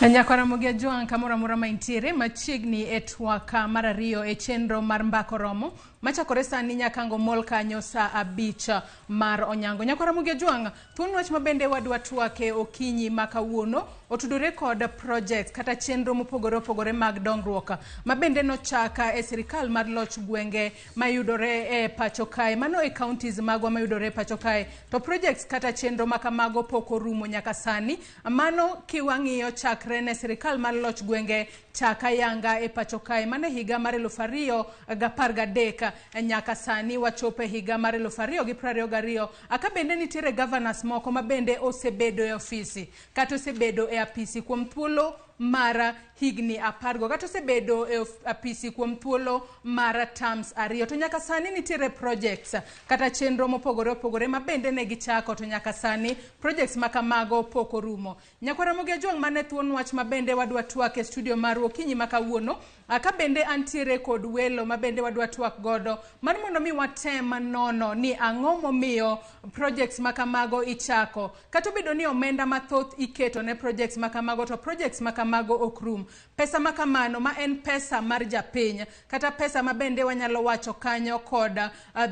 Nyakwara Ramogi Ajwang' kamoro amora ma intiere machiegni e twak mar ariyo e chenro mar mbako romo machakore sani nyaka ango mol kanyo saa 5 mar onyango. Nyakwara Ramogi Ajwang', thuon wach ma bende wadwa twake okinyi ma kawuono otudore kod projects kata chenro mopogore opogore mag dongruok ma bende nochaka e sirikal mar loch gwenge mayudore e pacho kae, mano e counties magwa mayudore e pacho kae. To projects kata chenro ma kamago pok orumo nyaka sani. Mano kiwang'iyo chakre ne sirikal mar loch gwenge chaka yanga e pacho kae, mano e higa mar 2013 nyaka sani wachopo e higa mar 2022. Aka bende nitiere governors moko ma bende osebedo e ofisi kata osebedo e apisi kuom thuolo mar higni 10 go, kata osebedo e apisi kuom thuolo mar terms 2, to nyaka sani nitiere projects kata chenro mopogore opogore ma bende ne gichako, to nyaka sani projects ma kamago pok orumo. Nyakwara Ramogi Ajwang', mane thuon wach ma bende wadwa twak e studio marwa okinyi ma kawuono. Ka bende antiere kod welo ma bende wadwa twak godo mar mondo mi watem nono ni ang'o momiyo projects ma kamago ichako, kata obedo ni omenda mathoth iketo ne projects ma kamago, to projects ma kamago ok rum. Pesa ma kamano ma en pesa mar japiny, kata pesa ma bende wanyalo wacho kanyo kod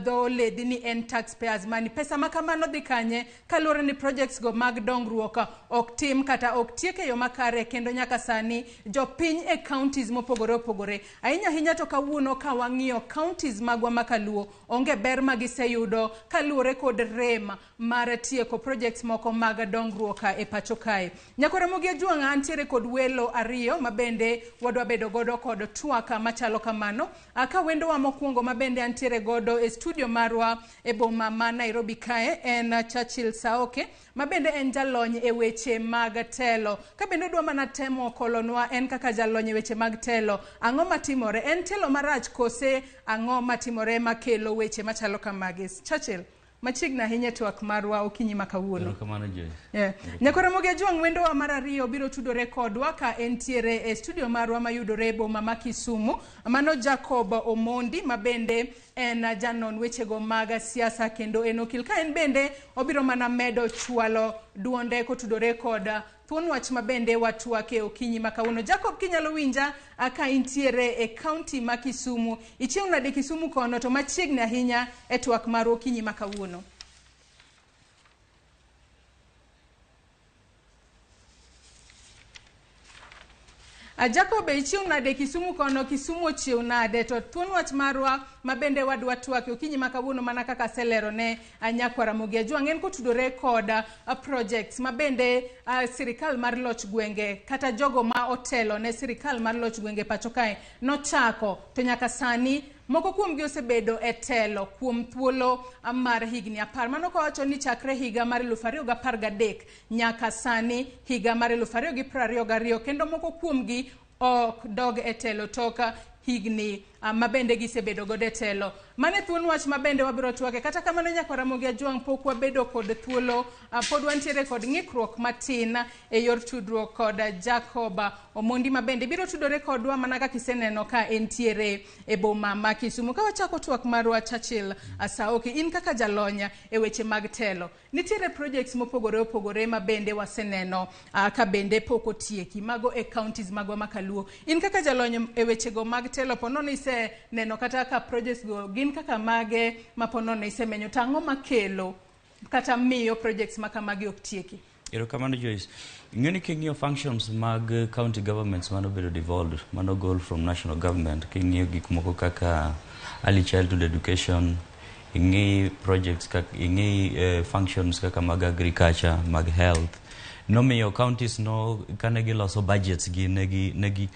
dho ledhi ni en taxpayers money. Pesa ma kamano dhi kanye kaluwore ni projects go mag dongruok ok tim kata ok tiek e yo makare, kendo nyaka sani jopiny e counties mopogore opogore, ahinya ahinya to kawuono ka wang'iyo counties magwa ma kaluo, onge ber ma giseyudo kaluwore kod rem mar tieko projects moko mag dongruok e pacho kae. Nyakwara Ramogi Ajwang', antiere kod welo ariyo ma bende wadwa bedo godo kod twak machalo kamano. Ka wendowa mokwongo ma bende antiere godo e studio marwa e boma ma Nairobi kae en Churchill Saoke, ma bende en jalony e weche mag telo. Ka bende odwa mana temo kolonwa en kaka jalony e weche mag telo, ang'o matimore? En telo marach kose ang'o matimore makelo weche machalo kamagi? Churchill, machiegni ahinya e twak marwa okinyi ma kawuono. Erokamano, Joyce. Yeah. Nyakwara Ramogi Ajwang', wendowa mar ariyo biro tudore kodwa ka entiere e studio marwa mayudore e boma ma Kisumu. Mano Jacob Omondi ma bende en janon wechego mag siasa kendo en okil. Ka en bende obiro mana medo chwalo duonde kotudore kod thuon wach ma bende watwake okinyi ma kawuono. Jacob, kinyalo winja ka intiere e county ma Kisumu, ichiew nade Kisumu kono, to machiegni ahinya e twak mar okinyi ma kawuono? Jacob, ichiew nade Kisumu kono? Kisumu ochiew nade? To thuon wach marwa ma bende wadwa twake okinyi ma kawuono, mana kaka aselero ne nyakwara Ramogi Ajwang', en kotudore kod projects ma bende sirikal mar loch gwenge kata jogo ma otelo ne sirikal mar loch gwenge pacho kae nochako, to nyaka sani moko kuomgi osebedo e telo kuom thuolo mar higni 10. Mano kawacho ni chakre higa mar 2013 nyaka sani higa mar 2022, kendo moko kuomgi ok dog e telo tok higni ma bende gisebedo godo e telo. Mano e thuon wach ma bende wabiro twake. Kata kamano, nyakwara Ramogi Ajwang', pok wabedo kod thuolo, pod wantiere kod ng'ikruok matin e yor tudruok kod Jacob Omondi ma bende biro tudore kodwa mana kaka iseneno ka entiere e boma ma Kisumu. Ka wachako twak marwa, Churchill Saoki, in kaka jalony e weche mag telo, nitiere projects mopogore opogore ma bende waseneno ka bende pok otieki, mago e counties magwa ma kaluo. In kaka jalony e wechego mag telo, po nono iseneno kata ka projects go gin kaka mage ma po nono isemenyo, to ang'o makelo kata miyo projects ma kamagi ok tieki? Erokamano, Joyce. Ing'e ni king'iyo functions mag county governments manobedo devolved, manogol from national government, king'iyo gik moko kaka early childhood education, ing'i projects kaka, ing'i functions kaka mag agriculture, mag health, nomiyo counties no kane giloso budgets gi negi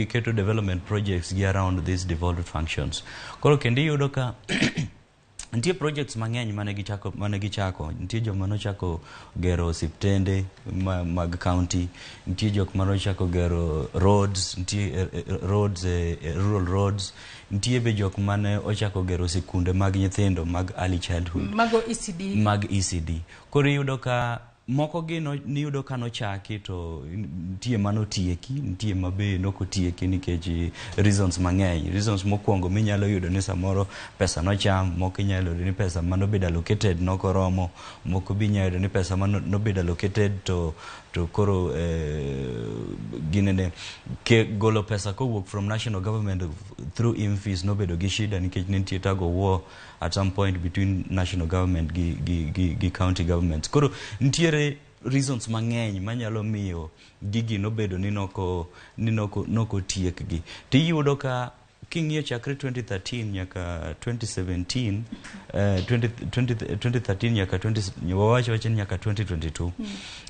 keto development projects gi around these devolved functions. Koro kendo iyudo ka nitie projects mang'eny mane gichako. Nitie joma nochako gero osiptende mag county, nitie jok manochako gero roads, nitie roads, rural roads, nitie be jok mane ochako gero sikunde mag nyithindo mag early childhood. Mago ECD. Mag ECD. Koro iyudo ka Moko gi niyudo ka nochaki to nitie manotieki, nitie ma be nokotieki nikech reasons mang'eny. Reasons mokwongo minyalo yudo ni samoro pesa nocham, moko inyalo yudo ni pesa manobedo allocated nokoromo, moko be inyalo yudo ni pesa manobedo allocated to koro ginene ke golo pesa kowuok from national government through IMFIS nobedo gi shida nikech ne nitie tug of war at some point between national government gi county governments. Koro nitiere reasons mang'eny manyalo miyo gigi nobedo ni noko tiekgi. Tiyudo ka king'iyo chakre 2013 nyaka 2017, 20, 20, 2013 nyaka 20, wawach wacho ni nyaka 2022.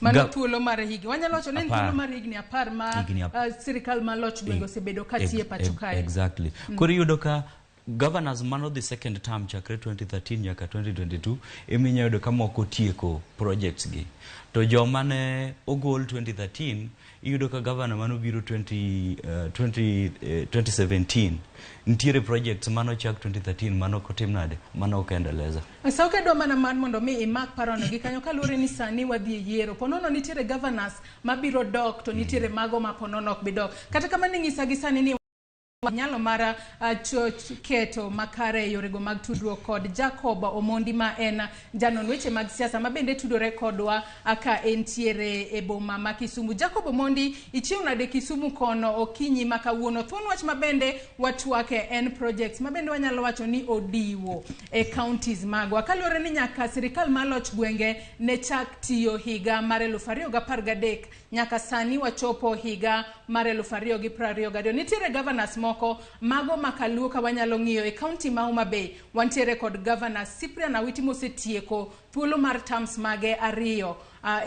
Mano thuolo mar higni wanyalo wacho ni en 10. Thuolo mar higni 10 ma Higni sirikal ma loch gwenge osebedo ka tiyo e pacho kae. Exactly. Koro iyudo ka governors manodhi second term chakre 2013 nyaka 2022 ema inyalo yudo ka moko otieko projects gi. To joma ne ogol 2013, iyudo ka governor manobiro 20, 20, 2017 nitiere projects manochak 2013 manok otim nade, manok endeleza. Sauke dwa mana mar mondo mi imak parono gi kanyo kaluwore ni sani wadhi e yiero. Ponono nitiere governors mabiro dok to nitiere mago ma ponono ok bi dok. Kata kamano inyisa gi sani ni nyalo mar keto makare e yorego mag tudruok kod Jacob Omondi ma en janon weche mag siasa ma bende tudore kodwa ka entiere e boma ma Kisumu. Jacob Omondi, ichiew nade Kisumu kono okinyi ma kawuono? Thuon wach ma bende watwake en projects ma bende wanyalo wacho ni odiwo e counties magwa. Kaluwore ni nyaka sirikal mar loch gwenge ne chak tiyo higa mar 2013 nyaka sani wachopo higa mar 2022. Nitiere governors moko mago makaluo ka wanyalo ng'iyo e county ma Homa Bay. Wantiere kod Governor Cyprian Awiti mosetieko thuolo mar terms mage ariyo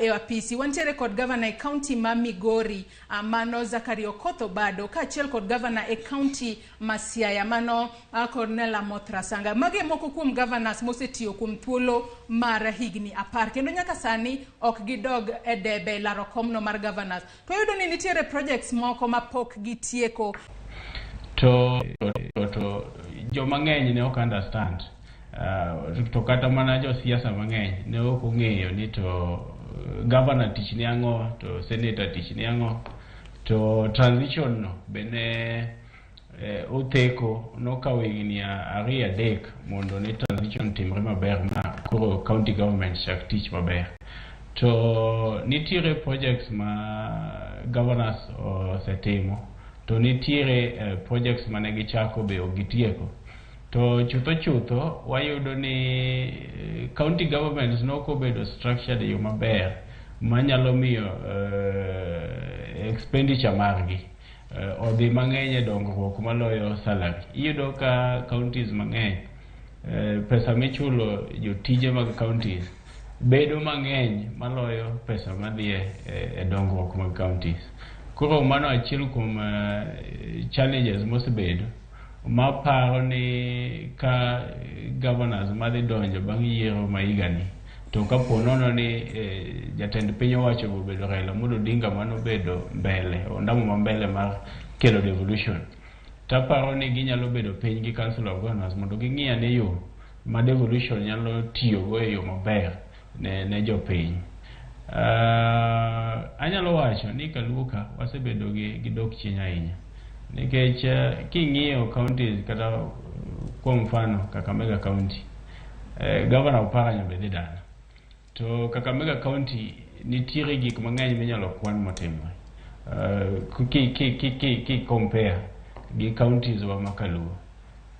e apisi. Wantiere kod governor e county ma Migori, mano Zachary Okoth Obado, kaachiel kod governor e county ma Siaya, mano Cornel Amoth Rasanga. Magi e moko kuom governors mosetiyo kuom thuolo mar higni 10 kendo nyaka sani ok gidog e debe laro komno mar governors. To wayudo ni nitiere projects moko ma pok gitieko. To joma ng'eny ne ok understand, to kata mana josiasa mang'eny ne ok ong'eyo ni to governor tich ni ang'o, to senator tich ni ang'o. To transition no be ne otheko, nokawo higni 2, 3 mondo ne transition timre maber ma koro county government chak tich maber. To nitiere projects ma governors osetimo, to nitiere projects mane gichako be ok gitieko. To chutho chutho wayudo ni county governments nok obedo structured e yo maber manyalo miyo expenditure margi odhi mang'eny e dongruok maloyo salary. Iyudo ka counties mang'eny, pesa michulo jotije mag counties bedo mang'eny maloyo pesa madhi e dongruok mag counties. Koro mano achiel kuom challenges mosebedo maparo ni ka governors madhi donjo bang' yiero ma higani, to kapo nono ni jatend piny owacho obedo Raila Amolo Odinga manobedo mbele ondamo ma mbele mar kelo devolution, taparo ni ginyalo bedo piny gi Council of Governors mondo ging'i ane yo ma devolution nyalo tiyogo e yo maber ne jopiny. Anyalo wacho ni kaluo ka wasebedo gi dok chien ahinya nikech king'iyo counties kata kuom mfano Kakamega County, Governor Oparanya be dhi dala. To Kakamega County nitiere gik mang'eny minyalo kwan motimore ki compare gi counties wa ma kaluo.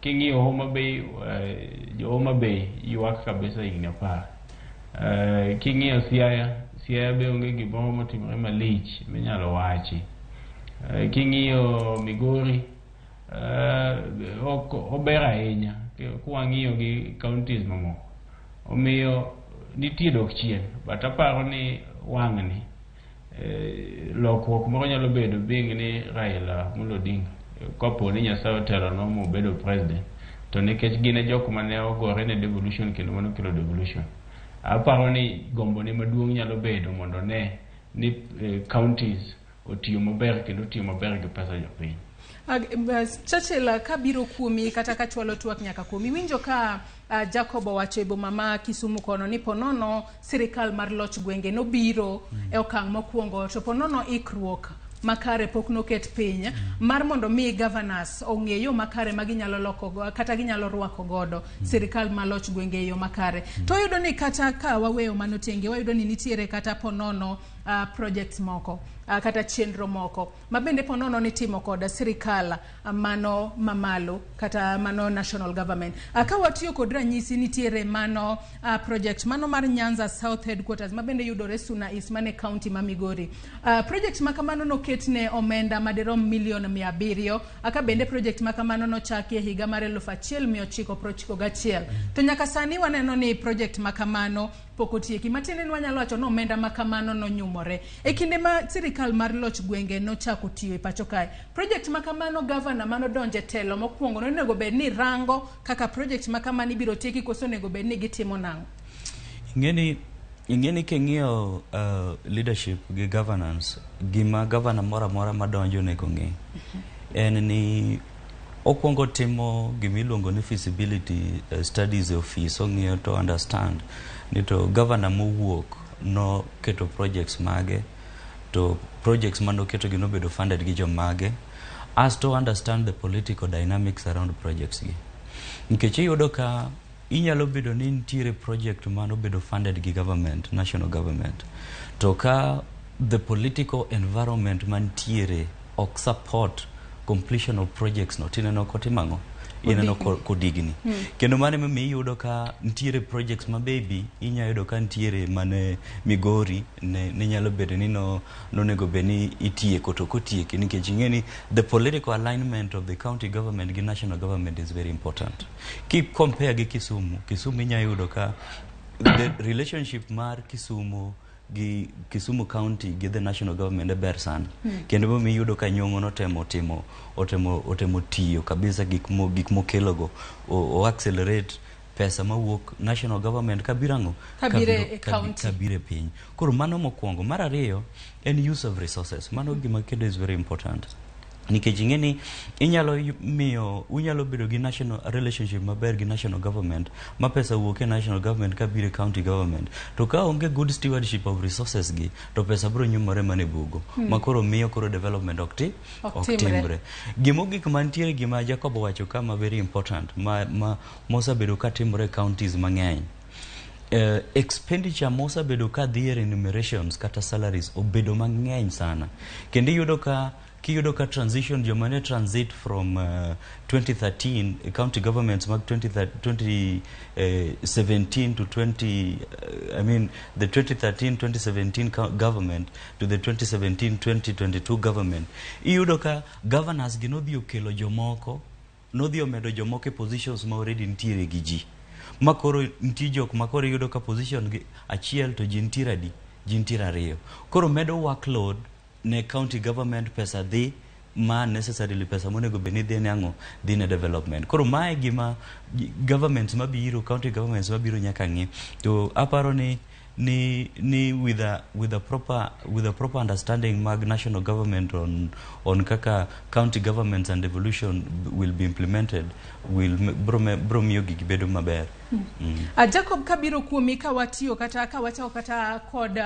King'iyo Homa Bay, jo Homa Bay ywak kabisa higni 10. King'iyo Siaya, Siaya be onge gimoro motimore malich minyalo wachi. King'iyo Migori, ok ober ahinya kwang'iyo gi counties mamoko. Omiyo nitie dok chien, but aparo ni wang'ni lokruok moro nyalo bedo being ni Raila Amolo Odinga kapo ni Nyasaye otelonwa mobedo president, to nikech gin e jok mane ogore ne devolution kendo mane okelo devolution, aparo ni gombone maduong' nyalo bedo mondo one ni counties otiyo maber kendo otiyo maber gi pesa jopiny. Churchill, kabiro kuomi kata kachwalo twak nyaka kuomi, winjo ka Jacob owacho e boma ma Kisumu kono ni ponono sirikal mar loch gwenge nobiro e okang' mokwongo to ponono ikruok makare pok noket piny mar mondo mi governors ong'e yo makare ma ginyalo loko kata ginyalo rwako godo sirikal ma loch gwenge e yo makare. To wayudo ni kata ka waweyo mano tenge, wayudo ni nitiere kata ponono projects moko kata chenro moko ma bende ponono nitimo kod sirikal mano mamalo kata mano national government. Ka watiyo kod ranyisi, nitiere mano project mano mar Nyanza South Headquarters ma bende yudore Suna East mane county ma Migori. Project ma kamano noket ne omenda madirom milion 700, ka bende project ma kamano nochaki e higa mar 1991. To nyaka sani waneno ni project ma kamano pok otieki. Matiende ni wanyalo wacho ni omenda ma kamano nonyumore. E kinde ma sirikal mar loch gwenge nochako tiyo e pacho kae, project ma kamano governor manodonjo e telo mokwongo nonego bed ni rango kaka project ma kamano ibiro tieki koso onego bed ni gitimo nang'o? Ing'eni king'iyo leadership gi governance, gima governor moro amora madonjo onego ng'e en ni okwongo timo gimiluongo ni feasibility studies e office. Ong'iyo to understand ni to governor mowuok noketo projects mage, to projects manoketo gi nobedo funded gi jomage, asto understand the political dynamics around projects gi, nikech iyudo ka inyalo bedo ni nitiere project manobedo funded gi government, national government, to ka the political environment mantiere ok support completion of projects no, tineno kotimo ang'o? Ineno kodigni. Kendo mano emomiyo iyudo ka nitiere projects ma maybe inya yudo ka nitiere mane Migori ne nyalo bedo ni no nonego bed ni itieko to kotieki, nikech ing'e ni the political alignment of the county government gi national government is very important. Ki compare gi Kisumu, Kisumu inya yudo ka the relationship mar Kisumu gi Kisumu County gi the national government e ber sana. Kendo momiyo iyudo ka Nyong'o notemo timo otemo tiyo kabisa gik mokelogo o accelerate pesa mawuok national government kabiro ang'o? Kabiro e county. Kabiro e piny. Koro mano mokwongo. Mar ariyo en use of resources. Mano gima kendo is very important, nikech ing'e ni inyalo miyo unyalo bedo gi national relationship maber gi national government ma pesa wuok e national government kabiro e county government, to ka onge good stewardship of resources gi, to pesa biro nyumore mana e bugo ma koro miyo koro development ok ti ok ok timre. Timre. Gimogik mantiere, gima Jacob owacho ka ma very important ma mosebedo ka timore e counties mang'eny, expenditure mosebedo ka dhi e remunerations kata salaries obedo mang'eny sana. Kendo iyudo ka kiyudo ka transition, joma ne transit from 2013 county governments mag 2017 to 20 I mean the 2013 2017 government to the 2017 2022 government, iyudo ka governors gi nodhi okelo jomoko, nodhi omedo jomoko e positions ma already nitiere gi ji, ma koro nitie jok ma koro iyudo ka position gi achiel to ji nitiere adi? Ji nitiere ariyo. Koro medo workload ne county government, pesa dhi ma necessarily pesa monego bed ni dhi ne ang'o? Dhi ne development. Koro mae gima governments mabiro, county governments mabiro nyaka ng'i. To aparo ni with a proper understanding mag national government on kaka county governments and devolution will be implemented will bro miyo gigi bedo maber. Jacob, kabiro kuomi, ka watiyo kata ka wachako kata kod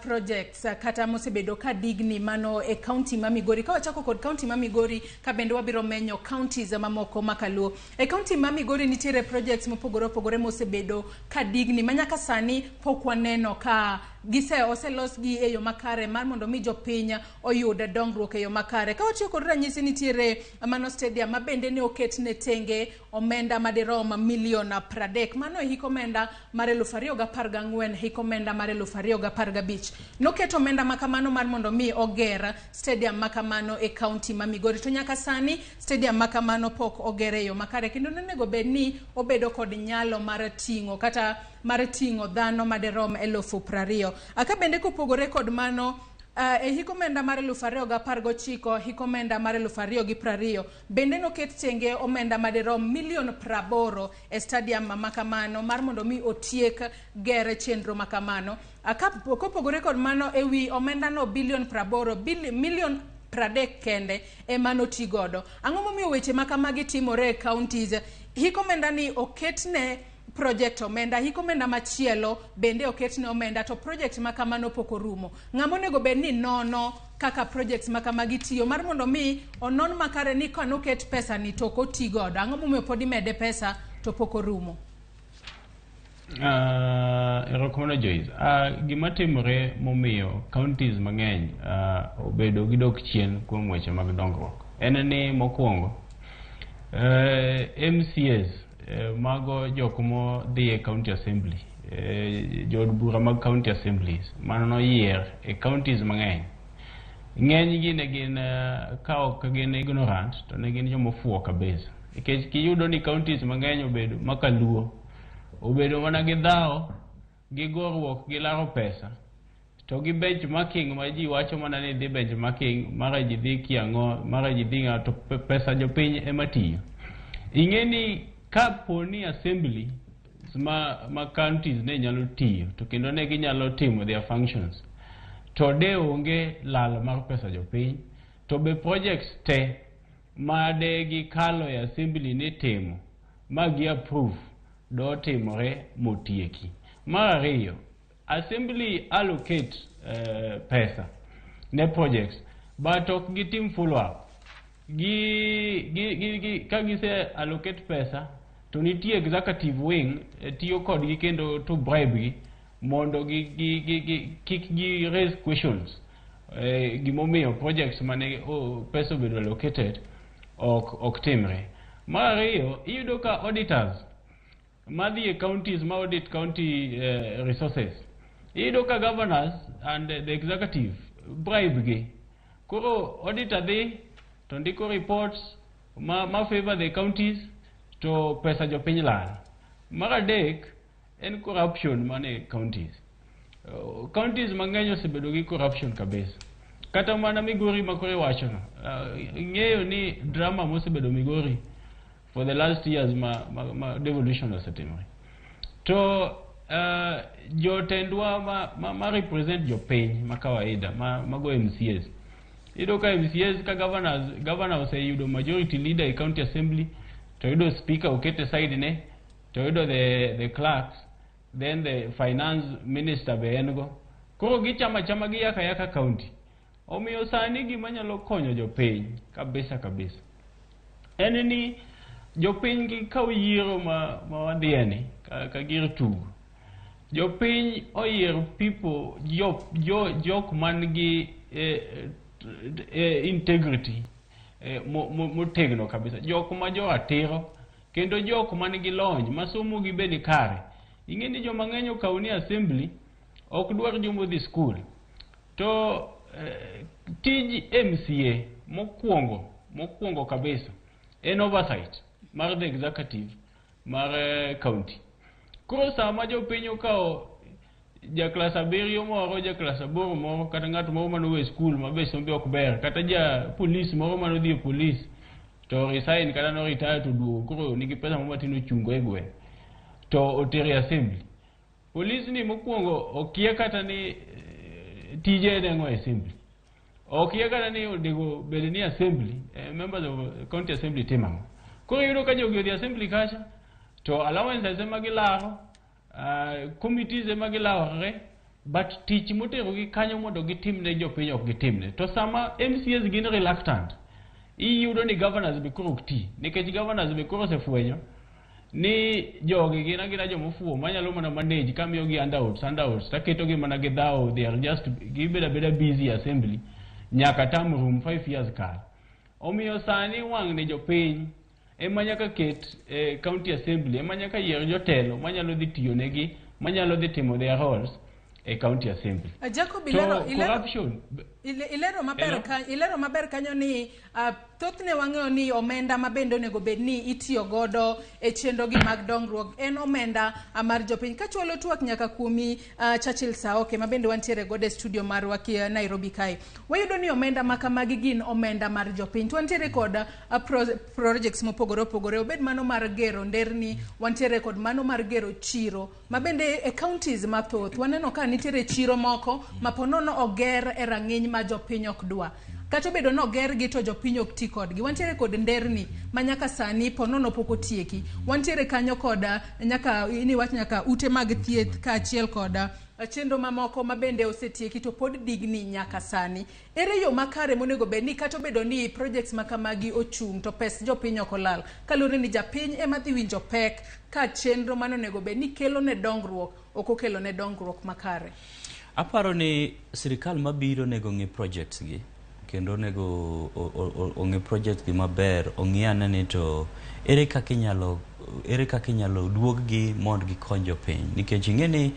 projects kata mosebedo ka digni mano e county ma Migori, ka wachako kod county ma Migori, ka bende wabiro menyo counties mamoko makaluo. E county ma Migori nitiere projects mopogore opogore mosebedo ka digni ma nyaka sani pok waneno ka gise oselosgi e yo makare mar mondo mi jopiny oyud dongruok e yo makare. Ka watiyo kod ranyisi, nitiere mano stadium ma bende ne oket ne tenge omenda madirom milion 30, mano e hik omenda mar 2014, hik omenda mar 2015 noket omenda makamano mar mondo mi oger stadium makamano e county ma Migori, to nyaka sani stadium makamano pok oger e yo makare, kendo nonego bed ni obedo kod nyalo mar ting'o kata mar ting'o dhano madirom 20,000. Ka bende kopogore kod mano, e hik omenda mar 2019, hik omenda mar 2020 bende noket tenge omenda madirom milion 80 e stadium makamano mar mondo mi otiek ger chenro makamano. Kopogore kod mano, e wi omenda no bilion 80, milion 30 kende ema noti godo. Ang'o momiyo weche ma kamagi timore e counties? Hik omenda ni oketne project omenda, hik omenda machielo bende oketne omenda, to project ma kamano pok orumo. Ng'ama onego bed ni nono kaka projects ma kamagi tiyo mar mondo mi onon makare ni kanoket pesa ni to ok oti godo, ang'o momiyo pod imede pesa to pok orumo? Erokamano Joyce. Gima timore momiyo counties mang'eny obedo gi dok chien kuom weche mag dongruok en ni mokwongo MCAs, mago jok modhi e county assembly, jood bura mag county assemblies mano noyier e counties mang'eny, ng'enygi ne gin, ka ok gin ignorant to ne gin jomofuwo kabisa, nikech kiyudo ni counties mang'eny obedo makaluo obedo mana gi dhawo gi goruok gi laro pesa to gi benchmarking ma ji wacho mana ni dhi benchmarking, mara ji dhi kiang'o, mara ji dhi ng'a, to pesa jopiny ema tiyo. Ing'e ni kapo ni assembly ma counties ne nyalo tiyo to kendo ne ginyalo timo their functions, to de onge lal mar pesa jopiny, to be projects te ma de gikalo e assembly ni timo ma gi approve do timore motieki. Mar ariyo, assembly allocate pesa ne projects but ok gitim follow up. Gi, ka gise allocate pesa to nitie executive wing tiyo kodgi kendo to bribe gi mondo gi, kik gi raise questions gimomiyo projects mane, oh, pesa obedo allocated ok timre. Mar ariyo, iyudo ka auditors madhi e counties ma audit county resources, iyudo ka governors and the executive bribe gi. Koro auditor dhi to ndiko reports ma favor the counties to pesa jopiny lal. Mar adek en corruption mane counties. Counties mang'eny osebedo gi corruption kabisa. Kata mana Migori ma koro iwachono, ing'eyo ni drama mosebedo Migori for the last years ma devolution osetimore. To jotendwa ma represent jopiny ma kawaida mago MCAs. Iyudo ka MCAs ka governors, governor oseyudo majority leader e county assembly, to yudo speaker okete side ne, to yudo the clerks, then the finance minister be en go. Koro gichama chama giyaka yaka county. Omiyo sani gima nyalo konyo jopiny kabisa kabisa en ni jopiny gikaw yiero ma wadhiye ni ka gir tugo. Jopiny oyier people jo jok man gi integrity motegno kabisa, jok ma jo ratiro kendo jok man gi lony ma somo gi be ni kare. Ing'e ni joma ng'eny okaw ni assembly ok dwar jomodhi skul. To tij MCA mokwongo kabisa en oversight mar the executive mar county. Koro sama jopiny okawo ja klas 7 moro, ja klas 8 moro, kata ng'at moro manowe skul ma be sombe ok ber, kata ja polis moro manodhi e polis to resign kata no retire to duogo koro nigi pesa moro matin ochungo e gweng' to otere assembly. Polis ni mokwongo okia kata ni tije en ang'o e assembly. Okia kata ni onego bed ni assembly, members of county assembly timo ang'o. Koro iyudo ka jogi odhi assembly kacha to allowances ema gilaro, committees ema gilaworore, but tich moterogi kanyo mondo gitim ne jopiny ok gitimne. To sama MCAs gin reluctant, iyudo ni governors be koro ok ti, nikech governors be koro osefwenyo ni jogi gin agina jomofuwo manyalo mana manage kamiyogi handouts taketogi mana gi dhawo, they are just gibedo abeda busy assembly nyaka term rum 5 years kal. Omiyo sani wang' ni jopiny ema nyaka ket county assembly ema nyaka yier jotelo manyalo dhi tiyo negi, manyalo dhi timo their roles e county assembly. Jacob, To ilero, corruption ilero maber Hello? Ilero maber kanyo ni thothne wang'eyo ni omenda ma bende onego bed ni itiyo godo e chenro gi mag dongruok en omenda mar jopiny. Kachwalo twak nyaka kuomi, Churchill Saoke ma bende wantiere godo e studio marwa ki Nairobi kae. Wayudo ni omenda ma kamagi gin omenda mar jopiny. To wantiere kod projects mopogore opogore, obed mano mar gero nderni, wantiere kod mano mar gero chiro ma bende e counties mathoth waneno ka nitiere chiro moko ma ponono oger e rang'iny ma jopiny ok dwa. Kata obedo ni ogergi to jopiny ok ti kodgi. Wantiere kod nderni ma nyaka sani ponono pok otieki. Wantiere kanyo kod nyaka iniwach nyaka ute mag thieth kaachiel kod chenro mamoko ma bende osetieki to pod digni nyaka sani. Ere yo makare monego bed ni kata obedo ni projects ma kamagi ochung' to pes jopiny ok olal, kaluwore ni japiny ema dhi winjo pek ka chenro mane onego bed ni kelo ne dongruok ok okelo ne dongruok makare? Aparo ni sirikal mabiro onego ng'i projects gi kendo onego ong'i projects gi maber, ong'i ane ni to ere kaka inyalo duog gi mondo gikony jopiny, nikech ing'e ni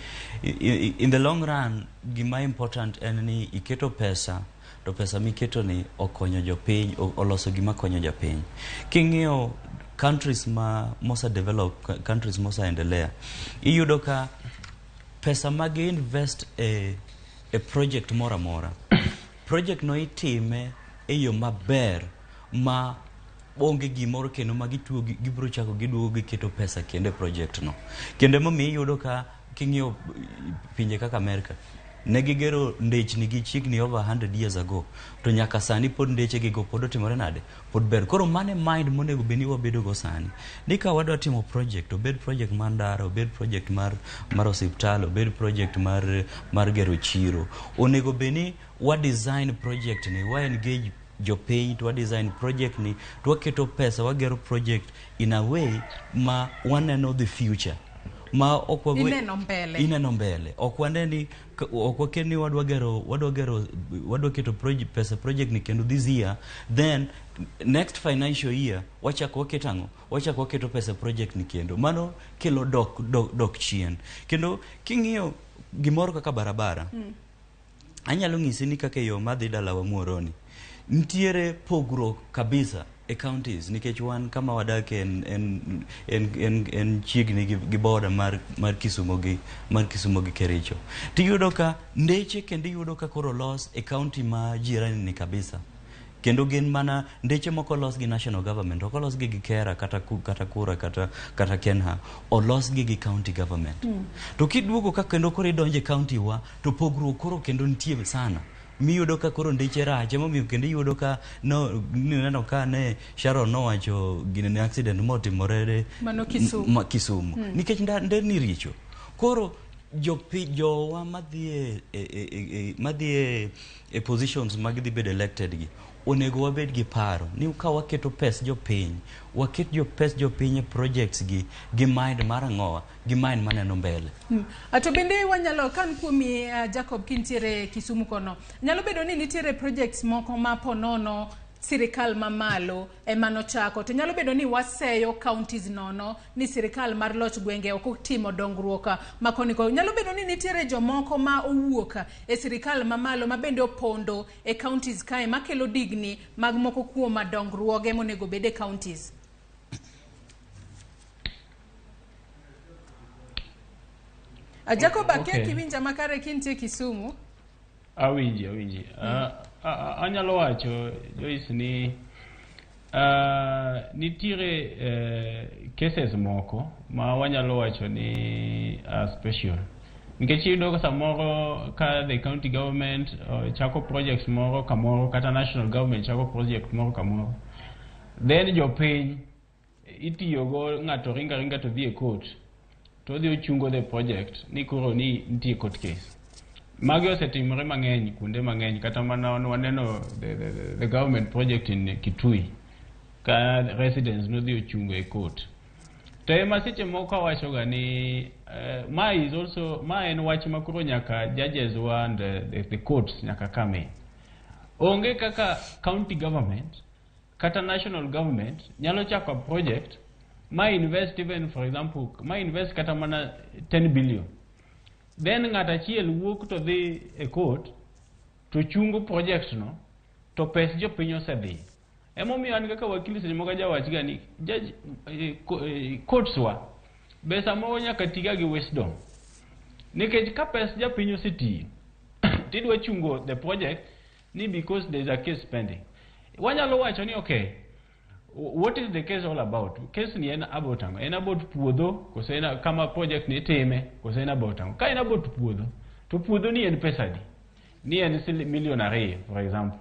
in the long run gima important en ni iketo pesa to pesa miketo ni okonyo jopiny, oloso gima konyo jopiny. King'iyo countries ma mose develop, countries moseendelea, iyudo ka pesa ma gi invest e project moro amora, project no itime e yo maber ma onge gimoro kendo ma gituo gibiro chako giduogo giketo pesa kendo e project no. Kendo emomiyo iyudo ka king'iyo pinje kaka Amerika, ne gigero ndechni gi chiegni over 100 years ago, to nyaka sani pod ndeche gigo pod otimore nade, pod ber. Koro mano e mind monego bed ni wabedo go sani, ni ka wadwa timo project, obed project mar ndara, obed project mar osiptal, obed project mar gero chiro, onego bed ni wa design project ni, wa engage jopiny to wa design project ni to waketo pesa, wagero project in a way ma waneno the future ma ok Ineno mbele. Ineno mbele. Ok wane ni ok waket ni wadwa gero wadwa keto pesa project ni kendo this year, then next financial year wachako waketo ang'o, wachako waketo pesa project ni kendo. Mano kelo dok chien. Kendo king'iyo gimoro kaka barabara, anyalo ng'isi ni kaka e yo madhi dalawa Muhoroni nitiere pogruok kabisa e counties, nikech wan kama wadake en chiegni gi border mar Kisumo gi Kericho. Tiyudo ka ndeche kendo iyudo ka koro los e county ma jirani ni kabisa, kendo gin mana ndeche moko olos gi national government, ok olos gi gi KeRRA kata KURA kata KeNHA, olos gi gi county government. To kiduogo ka kendo koro idonjo e county wa to pogruok koro kendo nitie sana, miyudo ka koro ndeche rach. Emomiyo kendo iyudo ka no neno ka ne Sharon nowacho gine ne accident motimore Mano Kisumu. Kisumu nikech nderni richo. Koro jopi jowa madhi e positions mag dhi bedo elected gi, onego wabed gi paro ni ka waketo pes jopiny, waket jo pes jopiny e projects gi mind mar ang'owa, gi mind maneno mbele. To bende wanyalo kan kuomi, Jacob, kintiere Kisumu kono, nyalo bedo ni nitiere projects moko ma ponono sirikal mamalo ema nochako, to nyalo bedo ni waseyo counties nono ni sirikal mar loch gwenge ok otimo dongruok ma koni koni. Nyalo bedo ni nitiere jomoko ma owuok e sirikal mamalo ma bende opondo e counties kae makelo digni mag moko kuom dongruoge monego bed e counties. Jacob, akia kiwinja makare kintie Kisumu. Awinji, awinji. Anyalo wacho, Joyce, ni nitiere cases moko ma wanyalo wacho ni special, nikech iyudo ka samoro ka the county government chako projects moro kamoro, kata national government chako project moro kamoro, then jopiny itiyogo, ng'ato ringa ringa to dhi e court to odhi ochungo the project ni koro ni nitie court case. Magi osetimore mang'eny kuonde mang'eny, kata mana waneno the government project in Kitui ka residents nodhi ochungo e court. To ema seche moko awachoga ni ma is also ma en wach ma koro nyaka judges wa and the courts nyaka come in. Onge kaka county government kata national government nyalo chako project ma invest, even for example ma invest kata mana 10 billion, then ng'at achiel wuok to dhi e court to chungo project no, to pes jopiny osedhi. Emomiyo an kaka wakili seche moko ajawach ga ni judge, courts wa be samoro nyaka tiga gi wisdom, nikech ka pes japiny osetiyo tidwa chungo the project ni because there is a case pending, wanyalo wacho ni okay, what is the case all about? Case ni en about ang'o? En about puodho koso en kama project ni itime koso en about ang'o? Ka en about puodho, to puodho ni en pesa adi? Ni en 2 million, for example.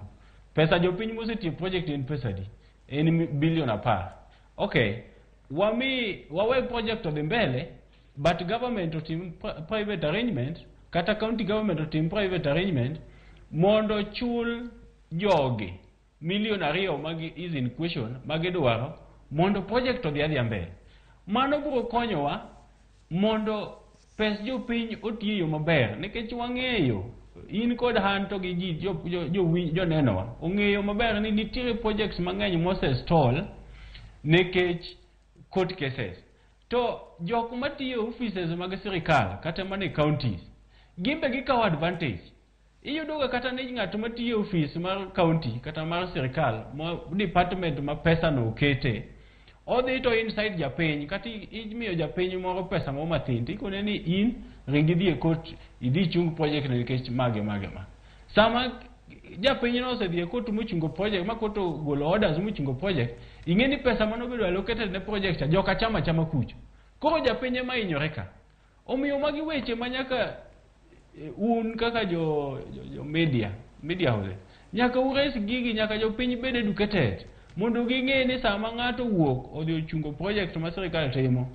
Pesa jopiny mosetiyo project en pesa adi? En bilion 10. Okay, wami wawe project odhi mbele, but government otim private arrangement, kata county government otim private arrangement mondo chul jogi milion 2 magi is in question magidwaro mondo project odhi adhiya mbele. Mano biro konyowa mondo pes jopiny oti e yo maber, nikech wang'eyo in kod han to gi ji jonenowa ong'eyo maber ni nitiere projects mang'eny mose stall nikech court cases. To jok matiyo e offices mag sirikal kata mana e counties, gin be gikawo advantage. Iyudo ga kata ni ng'at matiyo e office mar county kata mar sirikal ma department ma pesa no okete, odhi to inside japiny, kata imiyo japiny moro pesa moro mathin, to ikone ni in ring idhi e court idhi ichung project no nikech mage mage ma. Sama japiny no osedhi e court mochungo project, ma court ogolo orders mochungo project, ing'e ni pesa manobedo allocated ne project cha joka chama chama kucho. Koro japiny ema hinyore ka. Omiyo magi weche ma nyaka un kaka jo media house, nyaka ures gigi, nyaka jopiny bed educated mondo ging'e ni sama ng'ato wuok odhi ochungo project ma sirikal timo,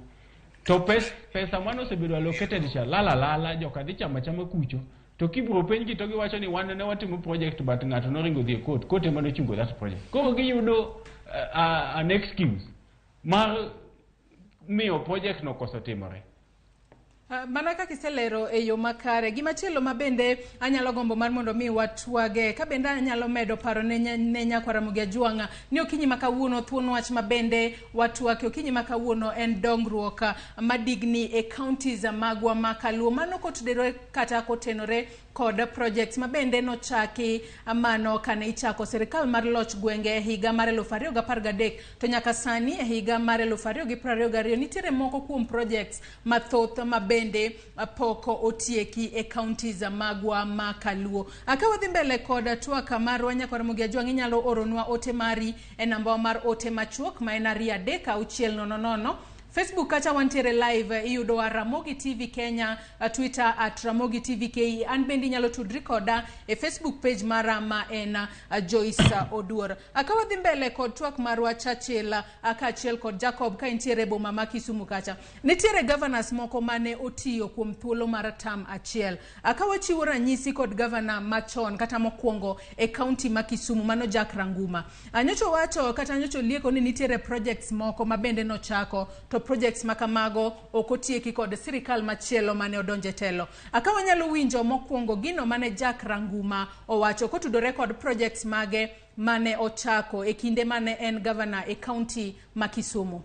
to pesa mane osebedo allocated cha lala lala, joka dhi chama chama kucho. To kibiro penjgi to giwacho ni wan ne watimo project, but ng'ato noringo dhi e court, court ema nochungo that project. Koro giyudo an excuse mar miyo project no koso timore. Mana kaka iselero e yo makare, gimachielo ma bende anyalo gombo mar mondo mi watwage, ka bende anyalo medo paro ne nyakwar Ramogi Ajwang' ni okinyi ma kawuono thuon wach ma bende watwake okinyi ma kawuono en dongruok madigni e counties magwa ma kaluo, mano kotudore kata kotenore kod projects ma bende nochaki mano kane ichako sirikal mar loch gwenge e higa mar 2013 to nyaka sani e higa mar 2022 nitiere moko kuom projects mathoth ma bende pok otieki e counties magwa ma kaluo. Ka wadhi mbele kod twak marwa, nyakwar Ramogi Ajwang', inyalo oronwa ote mari e namba mar ote machuok ma en 23600. Facebook kacha wantiere live, iyudowa Ramogi TV Kenya, Twitter at Ramogi TV KE. An bende inyalo tudri koda e Facebook page mara ma en Joyce Oduor. Ka wadhi mbele kod twak marwa, Churchill kaachiel kod Jacob, ka intiere e boma ma Kisumu kacha, nitiere governors moko mane otiyo kuom thuolo mar term achiel. Ka wachiwo ranyisi kod governor machon kata mokwongo e county ma Kisumu, mano Jack Ranguma. Nyocha wacho kata nyocha olieko ni nitiere projects moko ma bende nochako, to projects ma kamago ok otieki kod sirikal machielo mane odonje telo. Ka wanyalo winjo mokwongo gino mane Jack Ranguma owacho kotudore kod projects mage mane ochako e kinde mane en governor e county ma Kisumu.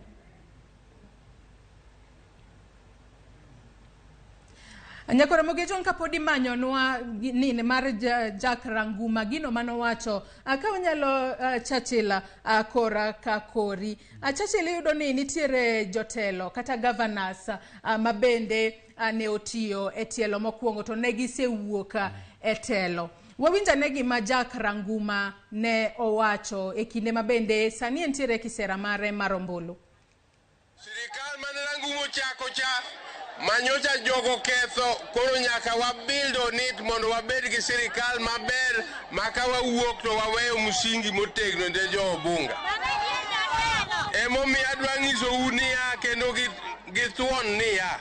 Nyakwar Ramogi Ajwang', kapod imanyonwa nini mar Jack Ranguma gino manowacho, ka wanyalo Churchill, kora ka kori. Churchill, iyudo ni nitiere jotelo kata governors ma bende ne otiyo e tielo mokwongo to ne gisewuok e telo. Wawinj ane gima Jack Ranguma ne owacho e kinde ma bende sani entiere e kisera mare mar ombulu. Sirikal mane Ranguma ochako cha manyocha jogo ketho, koro nyaka wa build on it mondo wabed gi sirikal maber ma ka wawuok to waweyo msingi motegno ne jo Obunga. Emomiyo adwa nyisou niya kendo gi thuon niya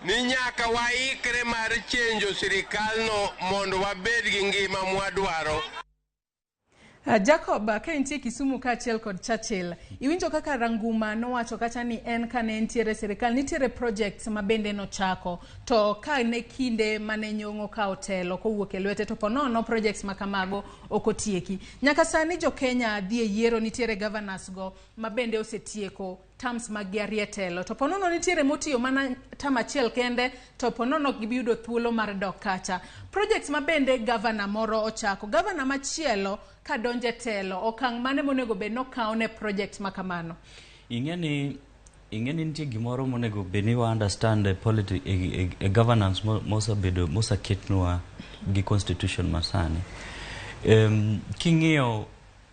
ni nyaka waikre mar chenjo sirikalno mondo wabed gi ngima mwadwaro. Jacob, ka intie Kisumu kaachiel kod Churchill, iwinjo kaka Ranguma nowacho kacha ni en kane entiere sirikal nitiere projects ma bende nochako, to ka ne kinde mane Nyong'o kawo telo kowuok e lwete to ponono projects ma kamago ok otieki. Nyaka sani jo Kenya dhi e yiero, nitiere governors go ma bende osetieko terms mag gi ariyo e telo, to ponono nitiere motiyo mana term achiel kende to ponono ok gibi yudo thuolo mar dok kacha. Projects ma bende governor moro ochako, governor machielo ka donjo e telo, okang' mane monego bed nokaw ne project ma kamano? Ing'e ni nitie gimoro monego bed ni wa understand e e governance mosebedo moseketnwa gi constitution masani. King'iyo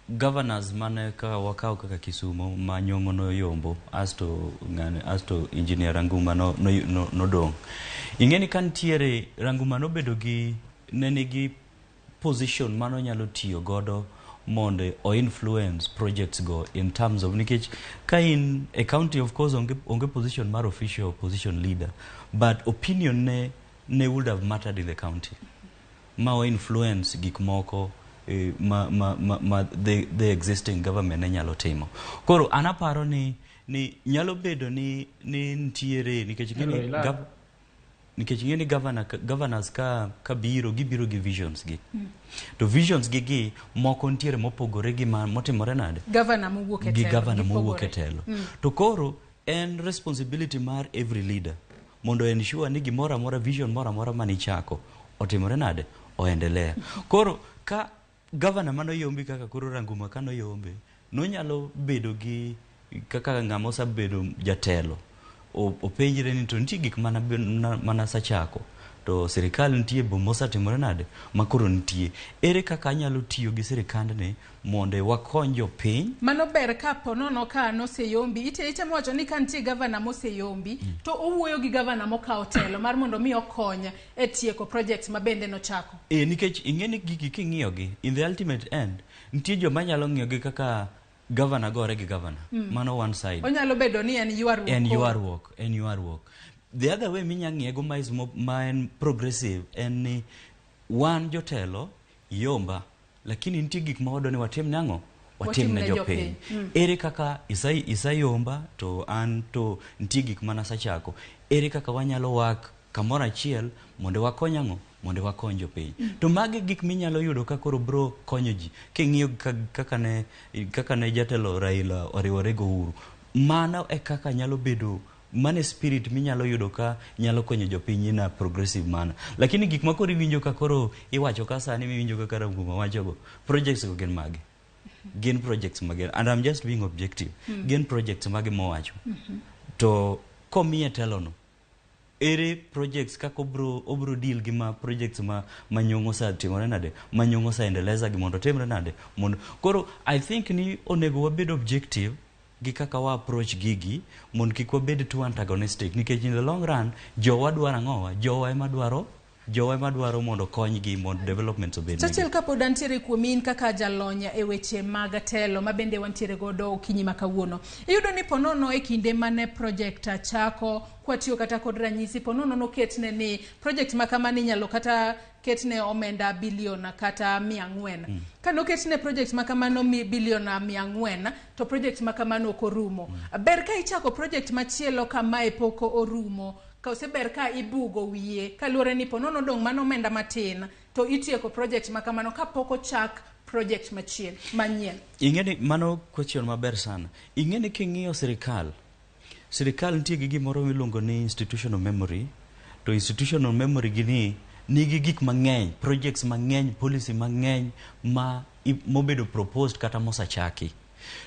governors mane ka wakaw kaka Kisumu ma Nyong'o noyombo asto ng'ane asto engineer Ranguma nodong'. No, no, Ing'e ni ka nitiere Ranguma nobedo gi ne nigi position mano nyalo tiyo godo mondo o influence projects go in terms of, nikech ka in e county, of course onge position mar official opposition leader, but opinion ne would have mattered in the county ma o influence gik moko ma the existing government ne nyalo timo. Koro an aparo ni nyalo bedo ni nitiere nikech ing'e ni Hello, Ila. Nikech ing'e ni governors ka biro, gibiro gi visions gi, to visions gi moko nitiere mopogore gi ma motimore nade Gavana mowuok e gi telo, gavana mowuok e gipogore. telo. To koro en responsibility mar every leader mondo ensure ni gimoro amora, vision moro amora manichako otimore nade, oendelea. Koro ka gavana manoyombi kaka koro Ranguma kanoyombe, nonyalo bedo gi kaka ng'ama osebedo jatelo, openjre ni to nitie gik mana sachako to sirikal nitie boma osetimore nade ma koro nitie, ere kaka anyalo tiyo gi sirikandni mondo wakony jopiny? Mano ber ka ponono ka noseyombi itemo wacho ni ka nitie gavana moseyombi to owuoyo gi gavana mokawo telo mar mondo mi okony e tieko project ma bende nochako. E, nikech ing'e ni gigi king'iyogi in the ultimate end, nitie joma nyalo ng'iyogi kaka gavana gore gi gavana. Mano one side. Onyalo bedo ni en ywaruok. En koro. Ywaruok en ywaruok. The other way minya ng'iye ma is ma en progressive en ni wan jotelo yomba, lakini nitie gik ma wadwa ni watim nang'o, watim ne Watim ne jopiny. jopiny. Ere kaka isayomba to an to nitie gik manasachako, ere kaka wanyalo work kamoro achiel mondo wakony ang'o, mondo wakony jopiny? To magi gik minyalo yudo ka koro bro konyo ji. King'iyo kaka ne jatelo Raila oriwore go Uhuru, mano e kaka nyalo bedo, mano e spirit minyalo yudo ka nyalo konyo jopiny in a progressive manner. Lakini gik ma koro iwinjo ka koro iwacho ka sani, miwinjo kaka Ranguma wachogo, projects go gin mage? Gin projects mage? And I'm just being objective. Gin projects mage mowacho? To komiye telono, ere projects kaka obro deal gi ma projects ma Nyong'o osetimore nade, ma Nyong'o oseendeleza gi mondo otimre nade, mondo koro I think ni onego wabed objective gi kaka wa approach gigi mondo kik wabed too antagonistic, nikech in the long run jowa dwaro ang'owa, jowa ema dwaro mondo konygi mondo development obed negi. Churchill, kapod antiere kuomi, in kaka jalony e weche mag telo ma bende wantiere godo okinyi ma kawuono, iyudo ni ponono e kinde mane project chako, kwatiyo kata kod ranyisi, ponono noketne ni project ma kamani inyalo kata ketne omenda bilion kata 400. Kanoketne project ma kamano mi bilion 400, to project ma kamano ok orumo, ber ka ichako project machielo kamae pok orumo, kose ber ka ibugo wiye kaluwore ni ponono dong' mano omenda matin to itieko project ma kamano kapok ochak project machielo manyien? Ing'e ni mano question maber sana. Ing'e ni king'iyo sirikal nitie gi gimoro miluongo ni institutional memory. To institutional memory gini nigi gik mang'eny, projects mang'eny, policy mang'eny ma mobedo proposed kata mosachaki.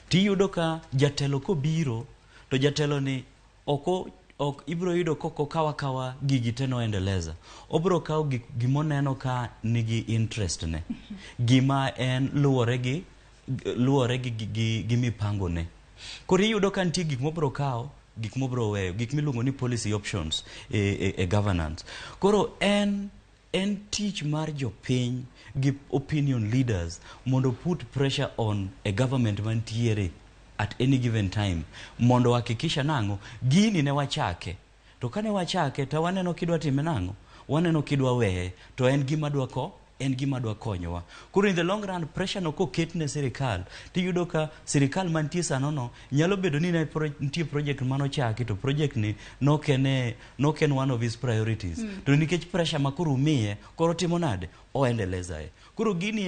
Tiyudo ka jatelo kobiro to jatelo ni ok ibiro yudo kok okaw akawa gigi te noendeleza. Obiro kawo gimoneno ka nigi interest ne, gima en luwore gi mipango ne. Koro iyudo ka nitie gik mobiro kawo, gik mobiro weyo, gik miluongo ni policy options e governance. Koro en tich mar jopiny gi opinion leaders mondo put pressure on a government mantiere at any given time mondo hakikisha nang'o gini ne wachake, to kane wachake to waneno kidwa time nang'o, waneno kidwa weye, to en gima dwa konyowa. Koro in the long run, pressure no koket ne sirikal, tiyudo ka sirikal mantie sano no nyalo bedo ni ne nitie project manochaki, to project ni nok en one of his priorities, to nikech pressure ma koro umiye, koro timo nade, oendeleza e. Koro gini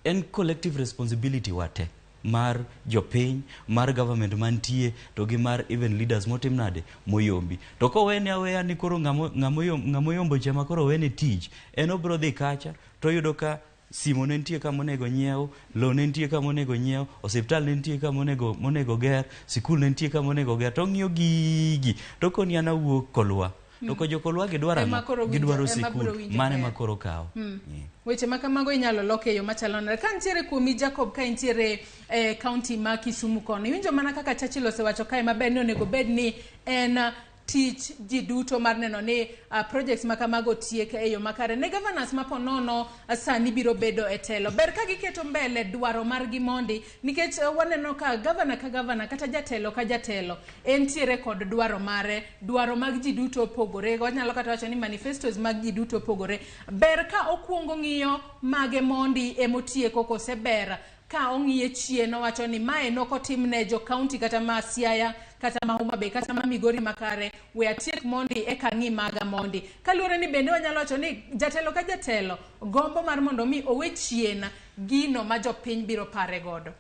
en collective responsibility wate, mar jopiny, mar government mantie, to gi mar even leaders motim nade, moyombi. To kowene aweya ni koro ng'amo yombo cha ma koro owene tich, en obiro dhi kacha to oyudo ka simo ne nitie kama onego nyiew, lo ne nitie kama onego nyiew, osiptal ne nitie kama onego ger, sikul ne nitie kama onego ger, to ong'iyo gigi to koni an awuok Kolwa, to ko jokolwa gidwaro Ema ang'o? koro winjo- Gidwaro ema biro sikul winjo mane ber. ma koro kawo. Yeah. Weche ma kamago inyalo lok e yo machalo nade? Ka nitiere kuomi, Jacob, ka intiere e kaunti ma Kisumu kono, iwinjo mana kaka Churchill osewacho kae maber ni onego bed ni en tich ji duto mar neno ni projects ma kamago otiek e yo makare. Ne governors ma ponono sani biro bedo e telo, ber ka giketo mbele dwaro margi mondi, nikech waneno ka governor ka governor kata jatelo ka jatelo entiere kod dwaro mare. Dwaro mag ji duto opogore, wanyalo kata wacho ni manifestos mag ji duto opogore. Ber ka okuongo ng'iyo mage mondi emotieko, kose ber ka ong'iye chien owacho ni mae nokotimne jo county kata ma Siaya kata ma Homa Bay kata ma Migori makare, we atiek mondi eka ang'i maga mondi? Kaluwore ni bende wanyalo wacho ni jatelo ka jatelo gombo mar mondo mi owe chien gino ma jopiny biro pare godo.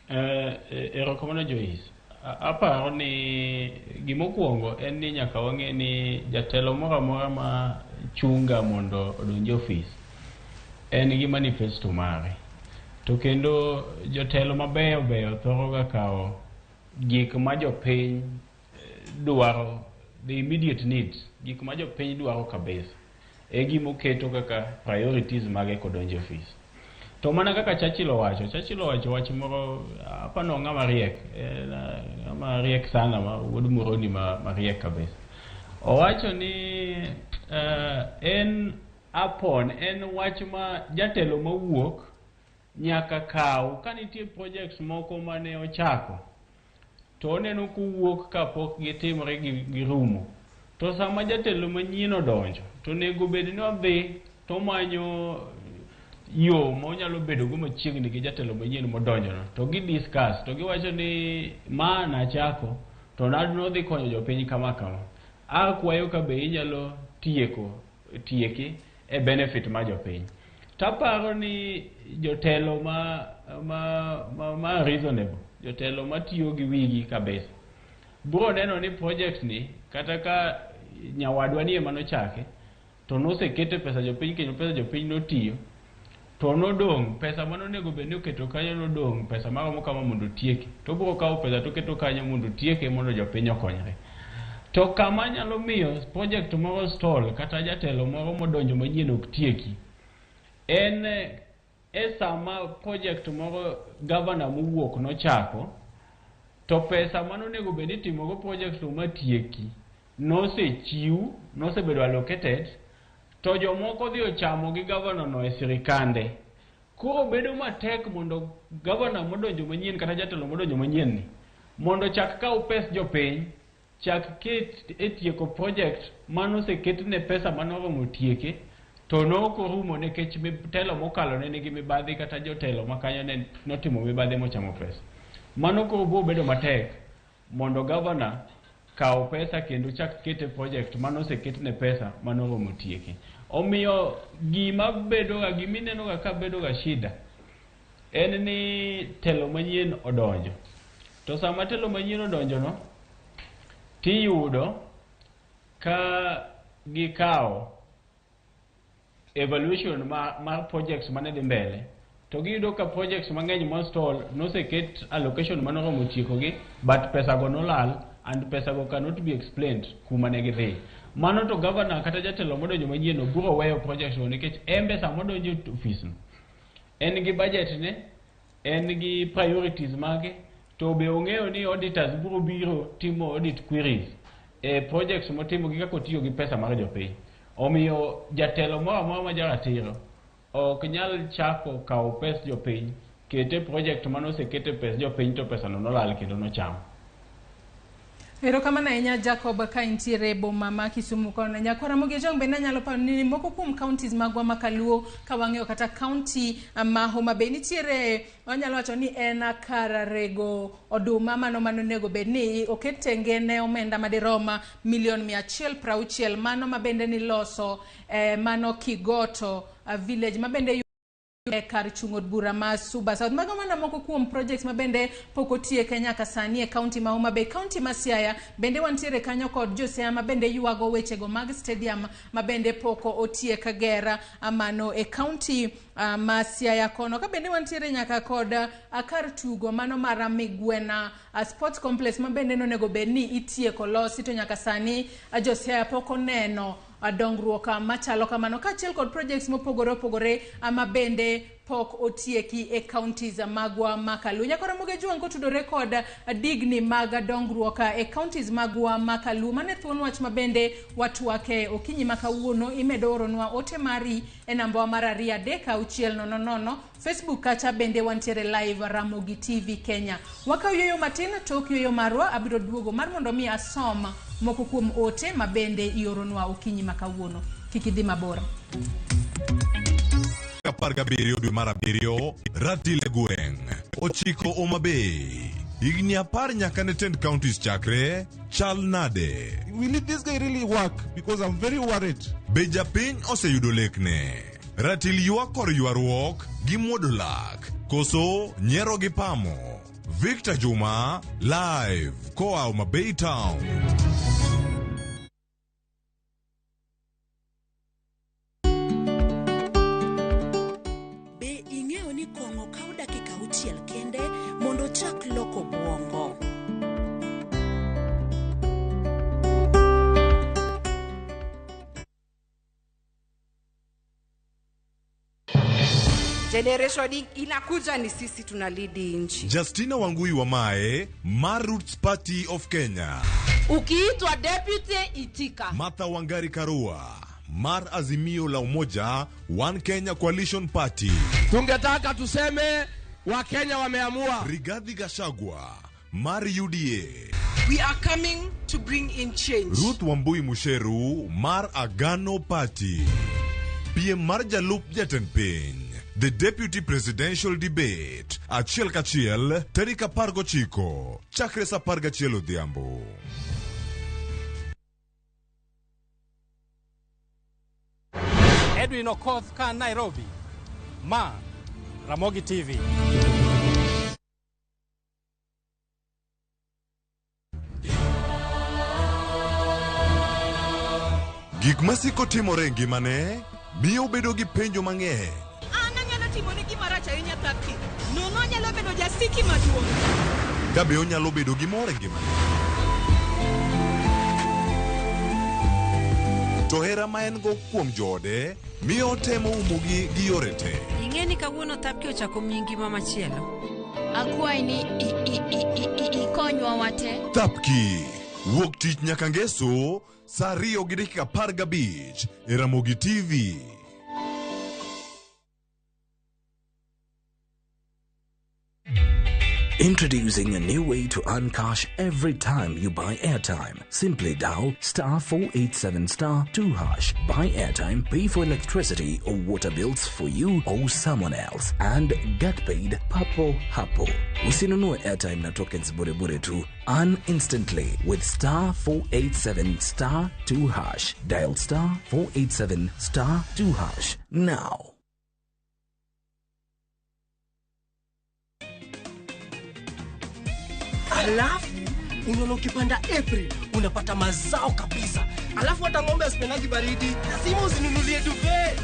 Erokamano Joyce. Aparo ni gimokwongo en ni nyaka wang'e ni jatelo moro amora ma chunga mondo odonj e ofis en gi manifesto mare. To kendo jotelo mabeyo beyo thoro ga kawo gik ma jopiny dwaro, the immediate needs, gik ma jopiny dwaro kabisa e gimoketo kaka priorities mage kodonjo e ofis. To mana kaka Churchill owacho, Churchill owacho wach moro, apano ng'ama riek, ng'ama riek sana, ma wuod Muroni ma mariek kabisa. Owacho ni en apon en wach ma jatelo mawuok nyaka kaw ka nitie projects moko mane ochako to oneno kowuok kapok gitimore girumo. To sama jatelo manyien odonjo, to onego bed ni odhi to omanyo yo ma onyalo bedo go machiegni gi jatelo manyien modonjono, to gi discuss to giwacho ni ma nachako to nodhi konyo jopiny kama kama, akwayo ka be inyalo tieko tieki e benefit mar jopiny. Taparo ni jotelo ma reasonable, jotelo matiyo gi wigi kabisa, bro neno ni project ni kata ka nyawadwa ni ema nochake to nosekete pesa jopiny, kendo pesa jopiny notiyo to nodong' pesa manonego bed ni oketo kanyo, nodong' pesa maromo kama mondo otieki, to obiro kawo pesa toketo kanyo mondo otieke mondo jopiny okonyre. To kama nyalo miyo project moro stall kata jatelo moro modonjo manyien ok tieki en e sama project moro gavana mowuok nochako to pesa manonego bed ni itimogo project no matieki nosechiw, nosebedo allocated, to jomoko odhi ochamo gi gavana no e sirikande. Koro bedo matek mondo gavana modonjo manyien kata jatelo modonjo manyien ni mondo chak kaw pes jopiny chak ket e tieko project manoseketne pesa manoromo tieke to nokorumo nikech telo mokalo ne nigi mibadhi kata jotelo makanyo ne notimo mibadhi mochamo pesa. Mano koro biro bedo matek mondo gavana kaw pesa kendo chak kete project manoseketne pesa manoromo tieke. Omiyo gima bedoga, giminenoga ka bedoga shida en ni telo manyien odonjo. To sama telo manyien odonjono, tiyudo ka gikawo evaluation mar projects mane dhi mbele to giyudo ka projects mang'eny mostall noseket allocation manoromo tiekogi, but pesa go nolal and pesa go cannot be explained kuma ne gidhi. Mano to governor kata jatelo modonjo manyien no biro weyo projects go, nikech en be sama odonjo e ofis no en gi budget ne, en gi priorities mage, to be ong'eyo ni auditors biro biro timo audit queries e projects motimo gi kaka otiyo gi pesa mar jopiny. Omiyo jatelo moro amora ma jaratiro ok nyal chako kawo pes jopiny kete project manosekete pes jopiny to pesano nolal kendo nocham. Erokamano ahinya Jacob ka intiere e boma ma Kisumu kono. Nyakwar Ramogi Ojwang bende anyalo paro ni moko kuom counties magwa ma kaluo ka wang'iyo kata county ma Homa Bay nitiere, wanyalo wacho ni en kar rego oduma mano onego bed ni oket tenge ne omenda madirom milion 160, mano ma bende niloso mano Kigoto village ma bende e kar chung' od bura ma Suba South. Mago mana moko kuom projects ma bende pok otieke nyaka sani e county ma Homa Bay. County ma Siaya bende wantiere kanyo kod jo Siaya ma bende ywago wechego mag stadium ma bende pok otiek ger mano e county ma Siaya kono. Ka bende wantiere nyaka kod kar tugo mano mar Migwena Sports Complex ma bende nonego bed ni itieko losi to nyaka sani jo Siaya pok oneno dongruok machalo kamano, kaachiel kod projects mopogore opogore ma bende pok otieki e counties magwa ma Kaluo. Nyakora Ramogi Ajwang' kotudore kod digni mag dongruok e counties magwa ma Kaluo. Mane thuon wach ma bende watwake okinyi ma kawuono. Imedo oronwa ote mari e namba mar 2 3 6 0 0. Facebook kacha bende wantiere live Ramogi TV Kenya. Wakaw yueyo matin, tok yueyo marwa abiro duogo mar mondo mi asom moko kuom ote ma bende ioronwa okinyi ma kawuono. Kik idhi mabor. 17 dwe mar abiriyo, ratil e gweng' ochiko Homa Bay. Higni 10 nyaka ne tend counties chakre, chal nade? Will this guy really work? Because I'm very worried. Be japiny oseyudo lekne? Ratil ywak kor ywaruok gi muodo lak, koso nyiero gi pamo? Victor Juma, live koa Homa Bay Town. Be ing'eyo ni kong'o kawo dakika 6 kende mondo ochak loko bwongo? Generation inakuja ni sisi tunalidi nchi. Justina Wangui Wamae, mar Roots Party of Kenya. Ukiitwa deputy, itika. Martha Wangari Karua, mar Azimio la Umoja One Kenya Coalition Party. Tungetaka tuseme Wakenya wameamua. Rigathi Gachagua, mar UDA. We are coming to bring in change. Ruth Wambui Musheru, mar Agano Party. PM mar jalup jatend piny. The Deputy Presidential Debate. Achiel kachiel, tarik 19, chakre sa 11 odhiambo. Edwin Okoth ka Nairobi. Ma Ramogi TV. Gik masiko timore e ngimane miyo bedo gi penjo mang'eny. An anyalo timoni gima rach ahinya Thapki. Nono anyalo bedo jasiki maduong'. Ka be onyalo bedo gi mor e ngimane? To hera ma en go kuom joode miyo otemo umogi gi yore te. Ing'e ni kawuono Thapki ochako miyi ngima machielo. Akwayi ni ikonywa wate. Thapki wuok tich nyaka ngeso saa 2:15 e Ramogi TV. Introducing a new way to earn cash every time you buy airtime. Simply dial *487 *2#. Buy airtime, pay for electricity or water bills for you or someone else, and get paid papo hapo. Usinunue airtime na tokens bure bure tu. Earn instantly with *487 *2#. Dial *487 *2# now. Alafu unaona ukipanda April unapata mazao kabisa. Alafu hata ng'ombe asipendagi baridi, lazima uzinunulie duvet.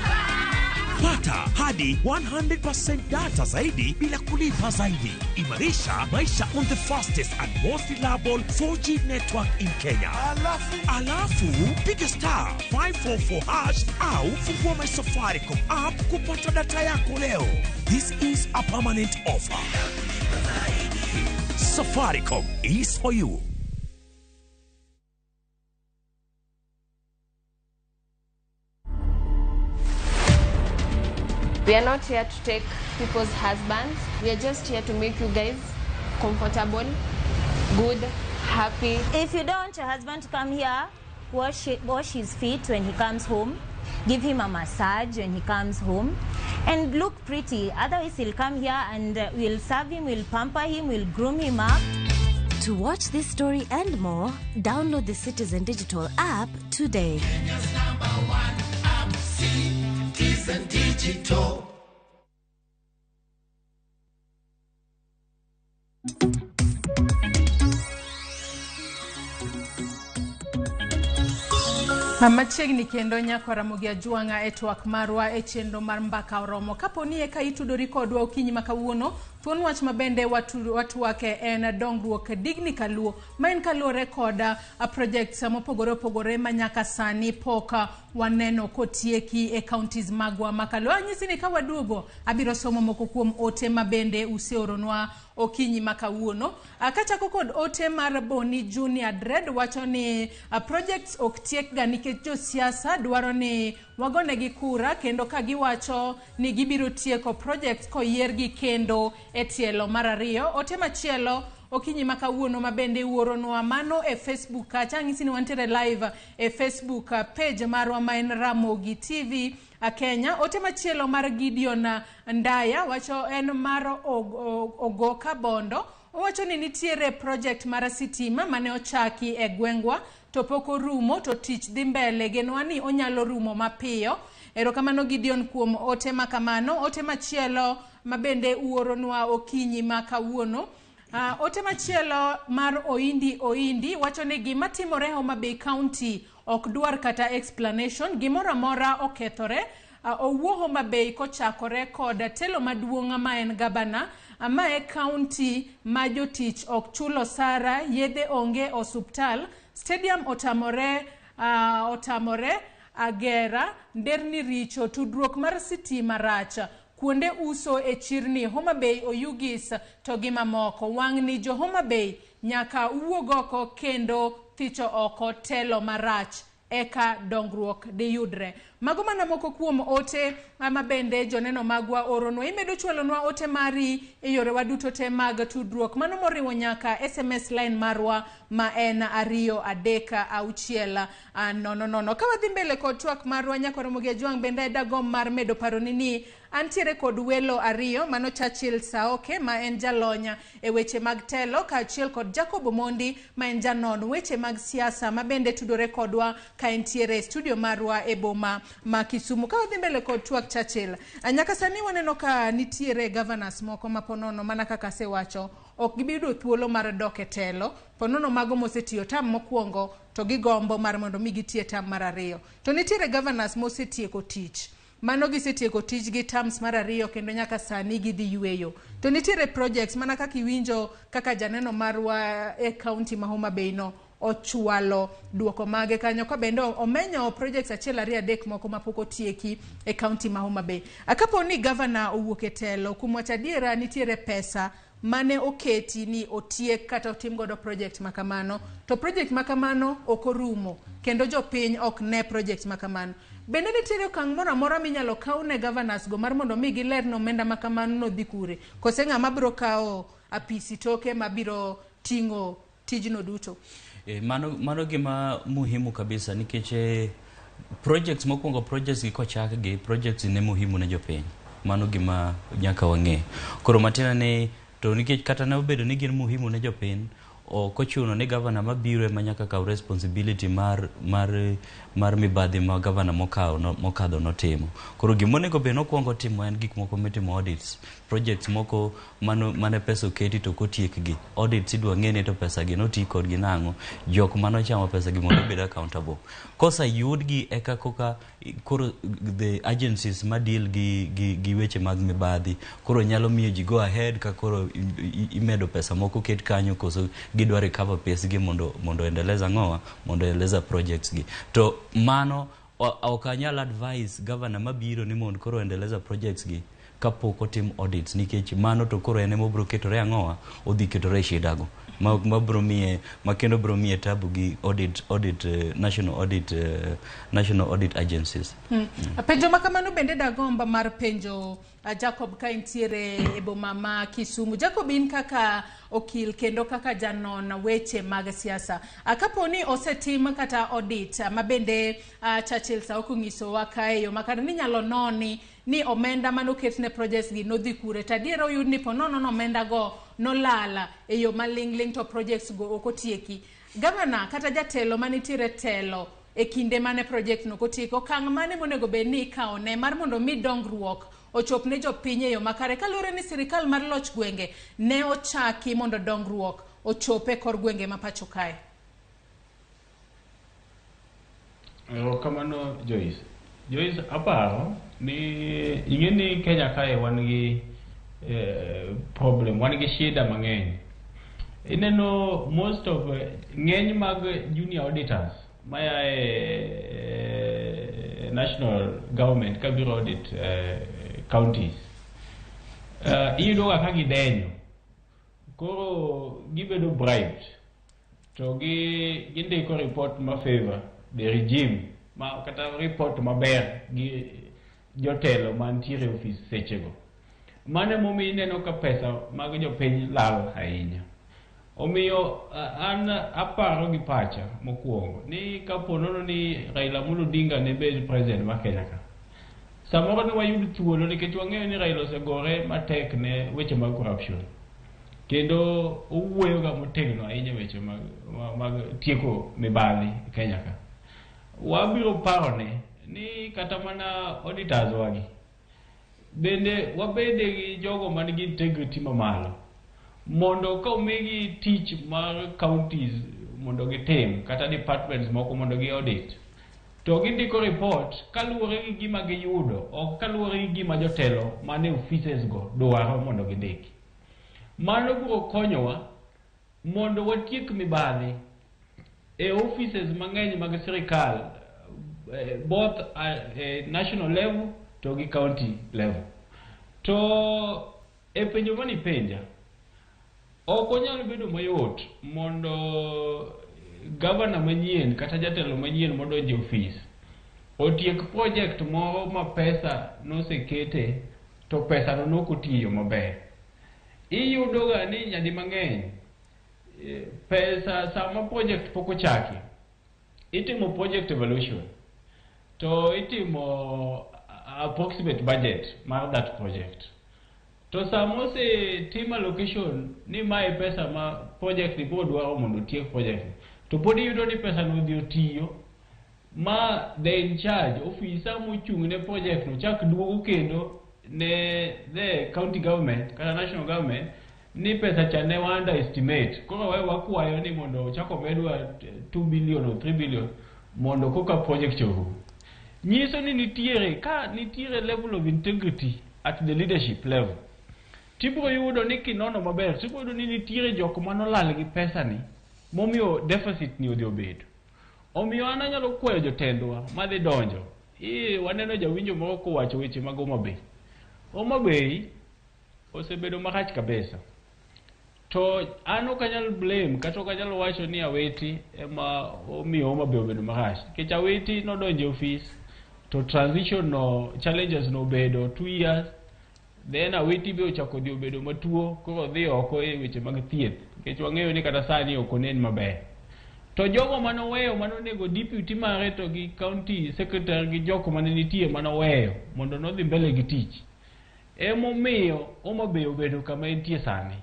Pata hadi 100% data zaidi bila kulipa zaidi. Imarisha maisha on the fastest and most reliable 4G network in Kenya. Alafu piga *544# au fungua My Safaricom app kupata data yako leo. This is a permanent offer. Safaricom is for you. We are not here to take people's husbands. We are just here to make you guys comfortable, good, happy. If you don't want your husband to come here, wash his feet when he comes home, give him a massage when he comes home, and look pretty. Otherwise, he'll come here and we'll serve him, we'll pamper him, we'll groom him up. To watch this story and more, download the Citizen Digital app today. Kenya's #1 app, Citizen Digital. Machiegni kendo nyakwa Ramogi Ajwang'a e twak marwa e chenro mar Mbaka Oromo. Kapo ni eka itudori kodwa okinyi ma kawuono, thuon wach ma bende watwake en dongruok digni kaluo, ma en kaluwore kod projects mopogore opogore ma nyaka sani pok waneno kotieki e counties magwa ma kaluo. Anyisi ni ka waduogo, abiro somo moko kuom ote ma bende useoronwa okinyi ma kawuono. Kachako kod ote mar Boni Junior Dread wacho ni projects ok tiek ga nikech josiasa dwaro ni wagonegi kura, kendo ka giwacho ni gibiro tieko projects koyiergi kendo e tielo mar ariyo. Ote machielo okinyi ma kawuono ma bende uoronwa mano e Facebook kacha, ang'isi ni wantiere live e Facebook page marwa ma en Ramogi TV Kenya. Ote machielo mar Gideon Ndaya wacho en mar Ogoka Bondo, owacho ni nitiere project mar sitima mane ochaki e gwengwa to pok orumo, to tich dhi mbele, genwa ni onyalo rumo mapiyo. Erokamano Gideon kuom ote ma kamano. Ote machielo ma bende uoronwa okinyi ma kawuono, ote machielo mar Oindi Oindi wacho ni gima timore Homa Bay County ok dwar kata explanation, gimoro amora okethore. Owuo Homa Bay kochakore kod telo maduong' ma en gabana, ma e county ma jotich ok chulo osara, yedhe onge osuptal, stadium otamore, otamore agera, nderni richo, tudruok mar sitima rach, kuonde uso e chirni Homa Bay Oyugis to gi mamoko. Wang'ni jo Homa Bay nyaka wuog oko kendo thicho oko telo marach eka dongruok diyudre. Mago mana moko kuom ote ma bende joneno magwa oronwa. Imedo chwalonwa ote mari e yorewa duto te mag tudruok, mano moriwo nyaka SMS line marwa ma en 2 3 6 0 0. Ka wadhi mbele kod twak marwa nyaka Ramogi Ajwang', bende dagomb mar medo paroni ni antiere kod welo ariyo, mano Churchill Saoke ma en jalony e weche mag telo, kaachiel kod Jacob Omondi ma en janon weche mag siasa ma bende tudore kodwa ka entiere e studio marwa e boma ma Kisumu. Ka wadhi mbele kod twak Churchill, nyaka sani waneno ka nitiere governors moko ma ponono mana kaka asewacho ok gibi yudo thuolo mar dok e telo, ponono mago mosetiyo tam mokwongo to gigombo mar mondo mi gitie tam mar ariyo. To nitiere governors mosetieko tich, mano gisetieko tijgi terms mar ariyo kendo nyaka sani gidhi yweyo. To nitiere projects mana kaka iwinjo kaka janeno marwa e county ma Homa Bay no ochwalo duoko mage kanyo, ka bende omenyo projects 1 2 3 moko mapok otieki e county ma Homa Bay. Kapo ni governor owuok e telo, kuom wacho adiera nitiere pesa mane oketi ni otiek kata otim godo project makamano, to project makamano ok orumo kendo jopiny ok ne project makamano. Bende nitiere okang' moro amora minyalo kaw ne governors go mar mondo mi giler ni omenda makamano nodhi kure, kose ng'ama biro kawo apisi toke mabiro ting'o tijno duto? Mano gima muhimu kabisa nikech projects mokwongo, projects gi kochak gi, projects ne muhimu ne jopiny. Mano gima nyaka wang'e. Koro matiende ni to nikech kata ne obedo ni gin muhimu ne jopiny, ok ochuno ni gavana mabiro ema nyaka kaw responsibility mar mibadhi ma gavana mokawo no, mokadho notimo. Koro gimonego bed nokwongo timo en gik moko mitimo audits, projects moko mano mane pesa oketi to kotiekgi. Audits idwa ng'e ni to pesa gi noti kodgi nang'o, jok manochamo pesa gi mondo obed accountable. Koseyudgi eka koka koro the agencies ma deal gi weche mag mibadhi koro nyalo miyo ji go ahead ka koro imedo pesa moko ket kanyo, koso gidwa recover pesgi mondo endeleza ng'owa, mondo endeleza projects gi. To mano ok anyal advise governor mabiro ni mondo koro endeleza projects gi kapok otim audits, nikech mano to koro en ema obiro ketore ang'owa, odhi ketore e shida go ma biro miye ma kendo biro miye tabu gi audit audit national audit agencies. Penjo ma kamano bende dagomba mar penjo Jacob ka entiere e boma ma Kisumu. Jacob, in kaka okil kendo kaka janon weche mag siasa, kapo ni osetim kata audit ma bende Churchill Saoko onyisowa kae yo makare ni inyalo noni ni omenda manoket ne projects gi nodhi kure, to adiera oyud ni ponono no omenda go nolala e yo maling'ling' to projects go ok otieki. Gavana kata jatelo manitiere telo e kinde mane project no kotieki, okang' mane monego bed ni ikawo ne mar mondo mi dongruok ochop ne jopiny e yo makare, kaluwore ni sirikal mar loch gwenge ne ochaki mondo dongruok ochop e kor gwenge ma pacho kae? Erokamano Joyce. Joyce, aparo ni ing'e ni Kenya kae wan gi problem, wan gi shida mang'eny. Ineno most of ng'eny mag junior auditors maya e national government kabiro audit counties. Iyudo ga ka gidenyo. Koro gibedo bribed to gi gindiko report ma favor the regime, ma kata report maber gi jotelo mantiere e ofis sechego. Mano emomiyo ineno ka pesa mag jopiny lal ahinya. Omiyo an aparo gi pacha mokwongo ni kapo nono ni Raila Amolo Odinga ne bed president mar Kenya ka, samoro ne wayud thuolo, nikech wang'eyo ni Raila osegore matek ne weche mag corruption, kendo owuoyo ga motegno ahinya weche mag tieko mibadhi e Kenya ka. Wabiro parone ni kata mana auditors wagi bende wabede gi jogo man gi integrity mamalo, mondo ka omigi tich mar counties mondo gitim, kata departments moko mondo gi audit, to gindiko report kaluwore gi gima giyudo, ok kaluwore gi gima jotelo mane offices go dwaro mondo gindiki. Mano biro konyowa mondo watiek mibadhi e offices mang'eny mag sirikal, both national level to gi county level. To e penjo manipenja, ok onyal bedo mayot mondo gavana manyien kata jatelo manyien modonjo e ofis otiek project moro ma pesa nosekete to pesa no nok otiyo maber. Iyudo ga ni nyadi mang'eny pesa, sama project pok ochaki, itimo project evaluation to itimo approximate budget mar that project. To sama osetim allocation ni mae pesa ma project ni biro dwaro mondo otiek project ni, to pod iyudo ni pesa no odhi otiyo ma the in charge ofisa mochung' ne project no chak duogo kendo ne the county government kata national government ni pesa cha ne wa underestimate, koro we wakwayo ni mondo ochak omedwa 2 billion or 3 billion mondo koka project orum. Nyiso ni nitiere ka nitiere level of integrity at the leadership level. Tibiro yudo ni kinono maber, tibiro yudo ni nitiere jok manolal gi pesa ni momiyo deficit ni odhi obedo. Omiyo an anyalo kwayo jotendwa madhi donjo. Waneno jawinjo moro kowacho weche mag Homa Bay. Homa Bay osebedo marach kabisa. To an ok anyal blame kata ok anyal wacho ni Awiti ema omiyo Homa Bay obedo marach. Nikech Awiti nodonjo e ofis to transition no challenges no obedo 2 years, then Awiti be ochako dhi obedo matuo, koro odhi oko e weche mag thieth, nikech wang'eyo ni kata sani ok onen maber. To jogo manoweyo manonego deputy mare to gi county secretary gi jok mane nitie manoweyo mondo nodhi mbele gi tich, emomiyo Homa Bay obedo kama entie sani.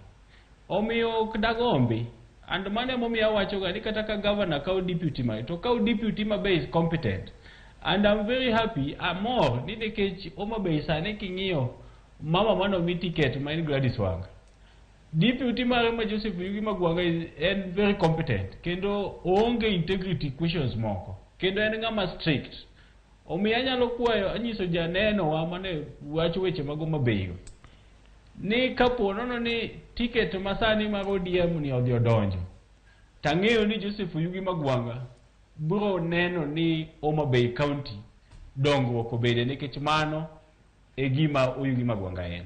Omiyo ok dagombi, and mano emomiyo awacho ga ni kata ka governor kawo deputy mare, to kawo deputy ma be is competent. And I'm very happy, amor ni nikech Homa Bay sani king'iyo mama manomi ticket ma en Gladys Wanga, deputy mare ma Joseph Oyugi Magwanga en very competent, kendo oonge integrity questions moko, kendo en ng'ama strict. Omiyo anyalo kwayo, anyiso janeno wa mane wacho weche mag Homa Bay go ni kapo nono ni ticket ma sani mar ODM ni odhi odonjo, tang'eyo ni Joseph Oyugi Magwanga biro neno ni Homa Bay County dongruok obede, nikech mano e gima Oyugi Magwanga en.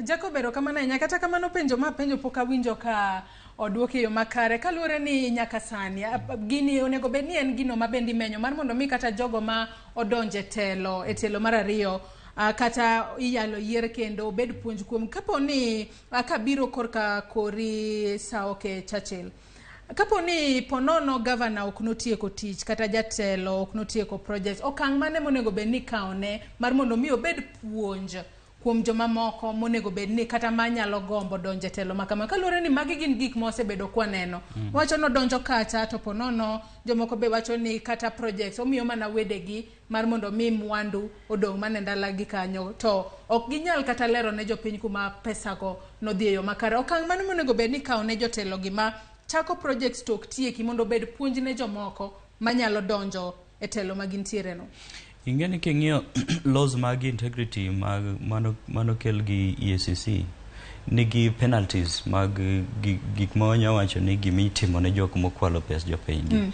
Jacob, erokamano ahinya. Kata kamano penjo ma penjo pok awinjo ka oduoki e yo makare, kaluwore ni nyaka sani gini onego bed ni en gino ma bende imenyo mar mondo mi kata jogo ma odonje telo e telo mar ariyo, kata iyalo yier kendo obed puonj kuom kapo ni kabiro korka kori Saoke Churchill. Kapo ni ponono gavana ok notieko tich kata jatelo ok notieko project, okang' mane monego bed ni ikawone mar mondo mi obed puonj kuom jomamoko monego bed ni kata manyalo gombo donjo e telo makama, kaluwore ni magi gin gik ma osebedo kwaneno. Wacho nodonjo kacha to ponono jomoko be wacho ni kata projects omiyo mana wedegi mar mondo mi mwandu odong' mana e ndalagi kanyo, to ok ginyal kata lero ne jopiny kuma pesago nodhi e yo makare. Okang' mane monego bed ni ikawo ne jotelo gi ma chako projects to ok tieki mondo obed puonj ne jomoko manyalo donjo e telo ma gintiere no. Ing'e ni king'iyo laws mag integrity mag mano kel gi EACC nigi penalties mag gik ma wanya wacho ni gimitimo ne jok mokwalo pes jopiny gi.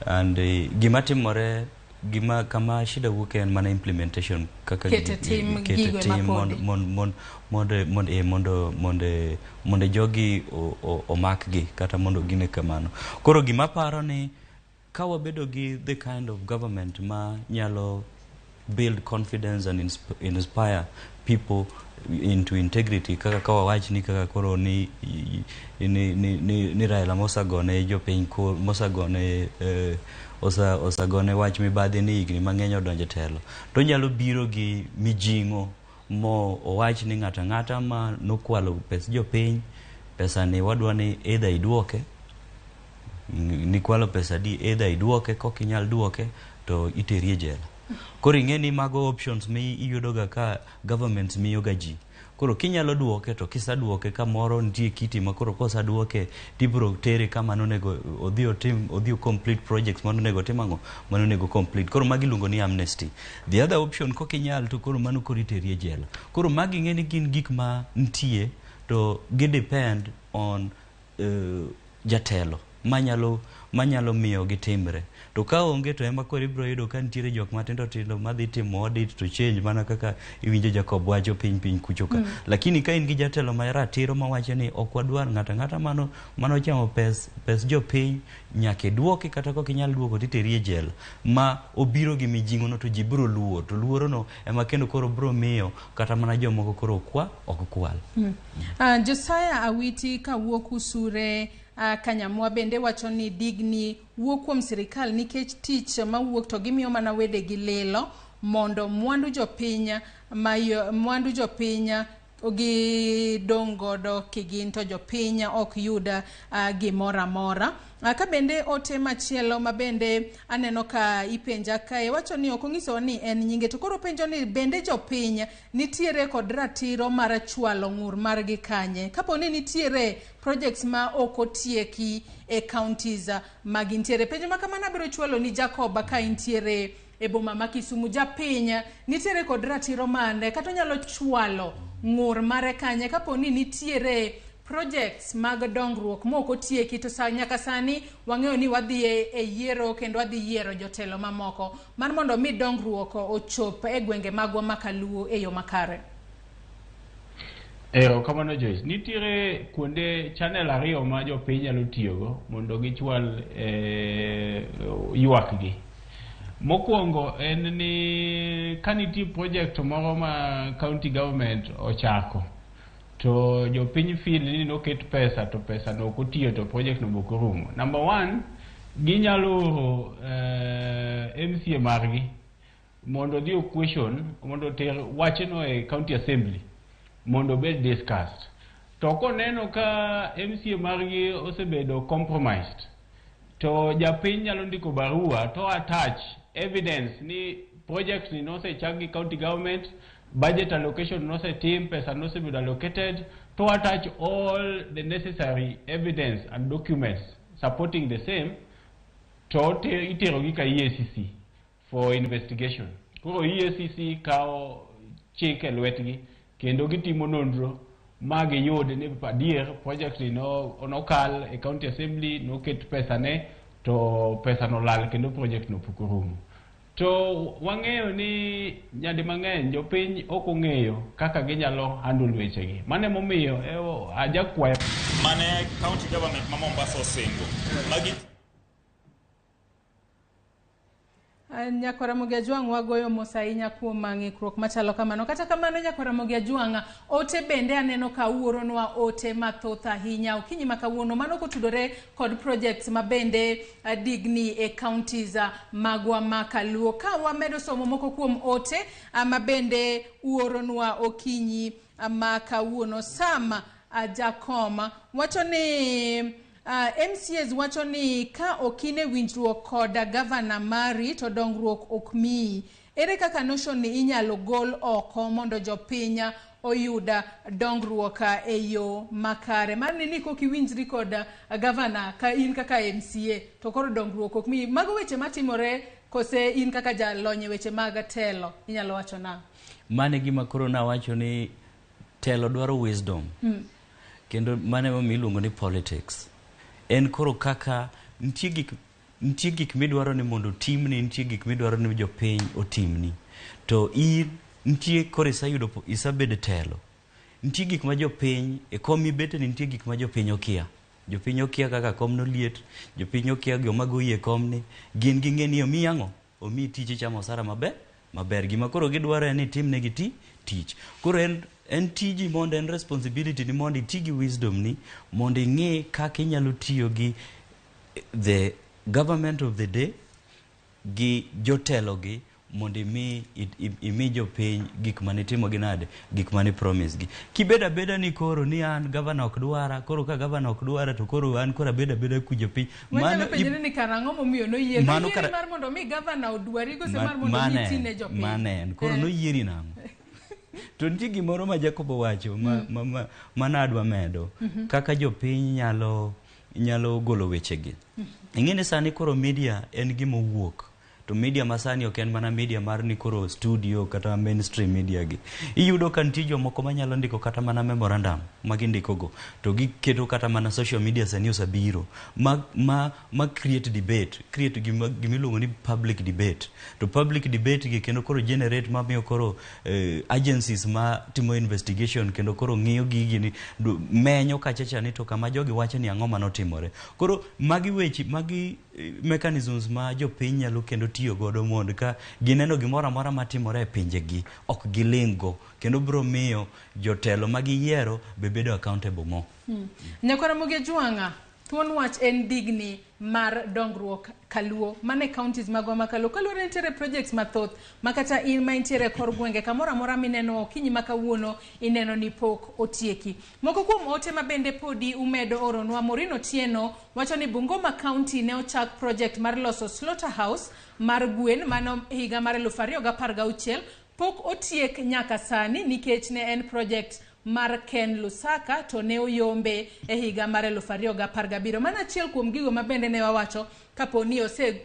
And gima timore, gima kama shida wuok en mana implementation kaka Kete tim kete gigo ema tim podi. Mondo jogi omakgi kata mondo gine kamano. Koro gima paro ni ka wabedo gi the kind of government ma nyalo build confidence and inspire people into integrity, kaka ka wawach ni kaka koro ni Raila mosagone jopiny mosagone osagone wach mibadhi ni higni mang'eny odonjo e telo, to onyalo biro gi mijing'o mo owach ni ng'ato ang'ata ma nokwalo pes jopiny, pesa ni wadwa ni either iduoke, nikwalo pesa di, either iduoke, kok inyal duoke to iteri e jela. Koro ing'e ni mago options mi iyudoga ka governments miyoga ji. Koro kinyalo duoke to kisaduoke kamoro nitie kiti ma koro kosaduoke tibiro tere kama nonego odhi otim, odhi o complete projects mano onego otim ang'o, mano onego complete. Koro magi iluongo ni amnesty. The other option, kok inyal to koro mano koro iteri e jela. Koro magi ing'e ni gin gik ma nitie to gi depend on jatelo manyalo miyo gitimre. To ka onge to ema koro ibiro yudo ka nitiere jok matindo tindo madhi timo audit to change, mana kaka iwinjo Jacob wacho piny piny kucho ka. Lakini ka in gi jatelo ma ratiro mawacho ni ok wadwar ng'ato ang'ata mano chamo pes jopiny, nyaka iduoki, kata kok inyal duoko titeri e jela, ma obiro gi mijing'o no to ji biro luor, to luoro no ema kendo koro biro miyo kata mana jomoko koro kwa ok kwal. Josiah Awiti kawuok Usure Kanyamwa bende wacho ni digni wuok kuom sirikal nikech tich mawuok to gimiyo mana wedegi lilo mondo mwandu jopiny mwandu jopiny gidong' godo kigin to jopiny ok yud gimoro amora. Ka bende ote machielo ma bende aneno ka ipenja kae wacho ni ok onyisowa ni en nyinge, to koro penjo ni bende jopiny nitiere kod ratiro mar chwalo ng'ur margi kanye kapo ni nitiere projects ma ok otieki e counties ma gintiere. Penjo ma kamano abiro chwalo ni Jacob ka intiere e boma ma Kisumu. Japiny nitiere kod ratiro mane kata onyalo chwalo ng'ur mare kanye kapo ni nitiere projects mag dongruok mok otieki to nyaka sani wang'eyo ni wadhi e yiero kendo wadhi yiero jotelo mamoko mar mondo mi dongruok ochop e gwenge magwa ma Kaluo e yo makare. Erokamano Joyce. Nitiere kuonde channel ariyo ma jopiny nyalo tiyogo mondo gichwal ywakgi. Mokwongo en ni ka nitie project moro ma county government ochako to jopiny feel ni noket pesa to pesa no ok otiyo to project no bok orumo. Number one, ginyalo oro MCA margi mondo odhi o question, mondo oter wachno e county assembly mondo obed discussed. To koneno ka MCA margi osebedo compromised, to japiny nyalo ndiko barua to attach evidence ni project ni nosechak gi county government, budget allocation nosetim, pesa nosebedo allocated, to attach all the necessary evidence and documents supporting the same, to itero gi ka EACC for investigation. Koro EACC kawo chik e lwetgi kendo gitimo nonro ma giyud ni adier project ni nokal e county assembly, noket pesa ne to pesa no lal kendo project no pok orumo. To wang'eyo ni nyadi mang'eny jopiny ok ong'eyo kaka ginyalo handle wechegi. Mano emomiyo ajakwayo mane county government ma Mombasa osingo. Magi Nyakwar Ramogi Ajwang' wagoyo mos ahinya kuom ng'ikruok machalo kamano. Kata kamano Nyakwar Ramogi Ajwang', ote bende aneno ka uoronwa ote mathoth ahinya okinyi ma kawuono, mano kotudore kod projects ma bende digni e counties magwa ma Kaluo. Ka wamedo somo moko kuom ote ma bende uoronwa okinyi ma kawuono. Sam Jakom wacho ni MCAs wacho ni ka okine winjruok kod gavana mari to dongruok ok miyi. Ere kaka notion ni inyalo gol oko mondo jopiny oyud dongruok e yo makare? Mar ni kok iwinjri kod gavana ka in kaka MCA to koro dongruok ok miyi. Mago weche matimore Kose in kaka jalony e weche mag telo inyalo wacho nang'o? Mano e gima koro nawacho ni telo dwaro wisdom. Kendo mano emomiyo iluongo ni politics. En koro kaka nitie gik midwaro ni mondo otimni, nitie gik midwaro ni jopiny otimni. To in nitie koro iseyudo isebedo e telo. Nitie gik ma jopiny e kom mibete ni nitie gik ma jopiny okia. Jopiny okia kaka kom no liet, jopiny okia joma goyi e komni, gin ging'e ni omiyi ang'o? Omiyi tich ichamo osara maber, maber. Gima koro gidwaro en ni itimnegi ti tich. Koro en tiji mondo en responsibility ni mondo iti gi wisdom ni mondo ing'e kaka inyalo tiyo gi the government of the day gi jotelo gi mondo imi jopiny gik mane itimo gi nade, gik mane promise gi. Kibedo abeda ni koro ni an gavana ok dwara, koro ka gavana ok dwara to koro an koro abedo abeda ku jopiny. Wanyalo penjore ni karang'o momiyo noyier? Noyieri mar mondo mi gavana odwari kose mar mondo mi itine jopiny? Mano en. Koro noyieri nang'o? To nitie gimoro ma Jacob owacho ma nadwa medo. Kaka jopiny nyalo golo wechegi. Ing'e ni sani koro media en gima owuok. To media masani ok en mana media mar ni koro studio kata mainstream media gi. Iyudo ka nitie jomoko manyalo ndiko kata mana memorandum ma gindiko go. To giketo kata mana social media sani osebiro ma create debate, create gima iluongo ni public debate. To public debate gi kendo koro generate mamiyo koro agencies ma timo investigation kendo koro ng'iyo gigi ni menyo kachacha ni to kama jogi wacho ni ang'o manotimore. Koro magi weche, magi mechanisms ma jopiny nyalo kendo tiyo godo mondo ka gineno gimoro amora matimore e pinjegi ok giling' go kendo biro miyo jotelo ma giyiero be bedo accountable mo. Nyakwar Ramogi Ajwang'a, thuon wach en digni mar dongruok kaluo mane counties magwa ma kaluo. Kaluore nitiere projects mathoth ma kata in ma intiere e kor gwenge kamoro amora mineno okinyi ma kawuono ineno ni pok otieki. Moko kuom ote ma bende podi umedo oronwa, Maureen Otieno wacho ni Bungoma County ne ochak project mar loso slaughterhouse mar gwen mano higa mar 2016 pok otiek nyaka sani nikech ne en project mar Ken Lusaka to ne oyombe e higa mar 2017. Mano achiel kuom gigo ma bende ne wawacho kapo ni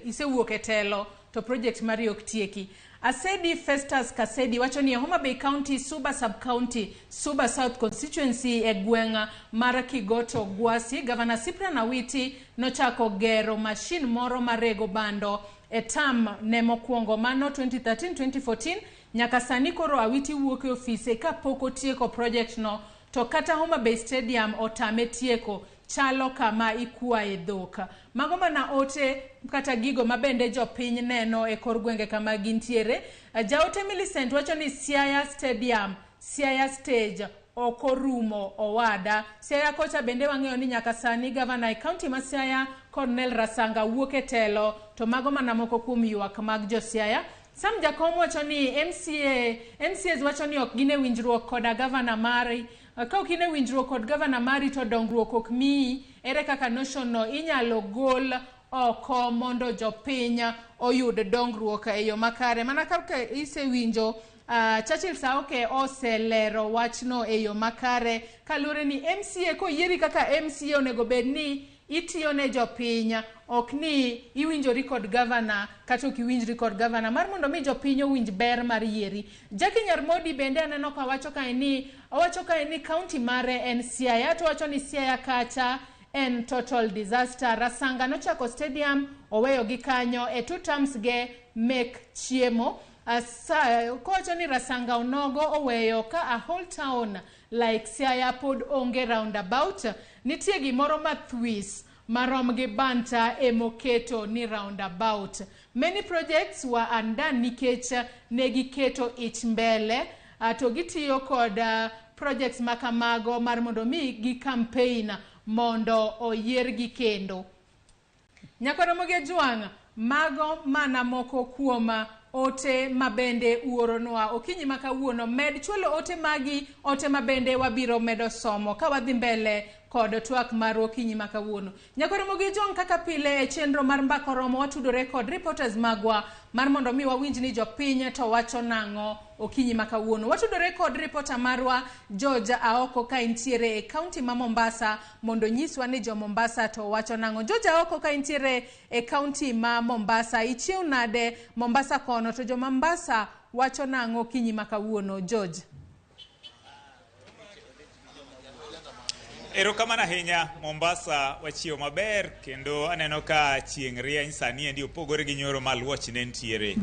isewuok e telo to project mari ok tieki. Asedi Festus Kasedi wacho ni Homa Bay County, Suba Sub-County, Suba South Constituency e gweng' mar Kigoto Gwasi, Governor Cyprian Awiti nochako gero mashin moro marego bando e tam ne mokwongo mano 2013-2014. Nyaka sani koro Awiti wuok e ofise kapok otieko project no, to kata Homa Bay Stadium otame tieko, chalo kama ikwaye dhok. Mago mana ote kata gigo ma bende jopiny neno e kor gwenge kama gintiere. Jaote Millicent wacho ni Siaya Stadium, Siaya Stage ok orumo owada. Siaya kocha bende wang'eyo ni nyaka sani gavana e county ma Siaya Cornel Rasanga wuok e telo, to mago mana moko kuom ywak mag jo Siaya. Sam Jakom wacho ni MCAs wacho ni ok gine winjruok koda gavana mari. Ka ok ine winjruok kod gavana mari to dongruok ok miyi. Ere kaka notion no inyalo gol oko mondo jopiny oyud dongruok e yo makare? Mana kaka isewinjo, Churchill Saoke oselero wachno e yo makare kaluwore ni MCA koyieri kaka MCA onego bed ni itiyo ne jopiny, ok ni iwinjori kod gavana kata ok iwinjri kod gavana, mar mondo mi jopiny owinj ber mar yieri. Jackie Nyarmodi bende aneno ka wacho kae ni, owacho kae ni county mare en Siaya, to owacho ni Siaya kacha en total disaster. Rasanga nochako stadium oweyo gi kanyo e 2 terms ge mek chiemo. Kowacho ni Rasanga onogo oweyo ka a whole town like Siaya pod onge roundabout. Nitie gimoro mathwis marom gi banta emoketo ni roundabout. Many projects were undone nikech negiketo ich mbele, to gitiyo kod projects makamago mar mondo mi gi campaign mondo oyiergi kendo. Nyakwar Ramogi Ajwang', mago mana moko kuom ote mabende uoronwa okinyi ma kawuono. Med chwalo ote magi, ote mabende wabiro medo somo ka wadhi mbele kod twak marwa okinyi ma kawuono. Nyakwar Ramogi Ojwang' kaka pile e chenro mar Mbaka Oromo watudore kod reporters magwa mar mondo mi wawinj ni jopiny to wacho nang'o okinyi ma kawuono. Watudore kod reporter marwa George Aoko ka entiere e kaunti ma Mombasa mondo onyiswa ni jo Mombasa to wacho nang'o. George Aoko ka entiere e kaunti ma Mombasa, ichiew nade Mombasa kono to jo Mombasa wacho nang'o okinyi ma kawuono George? Erokamano ahinya Mombasa wachiew maber kendo aneno ka chieng' rieny sani endi opogore gi nyoro ma luoch ne nitiere.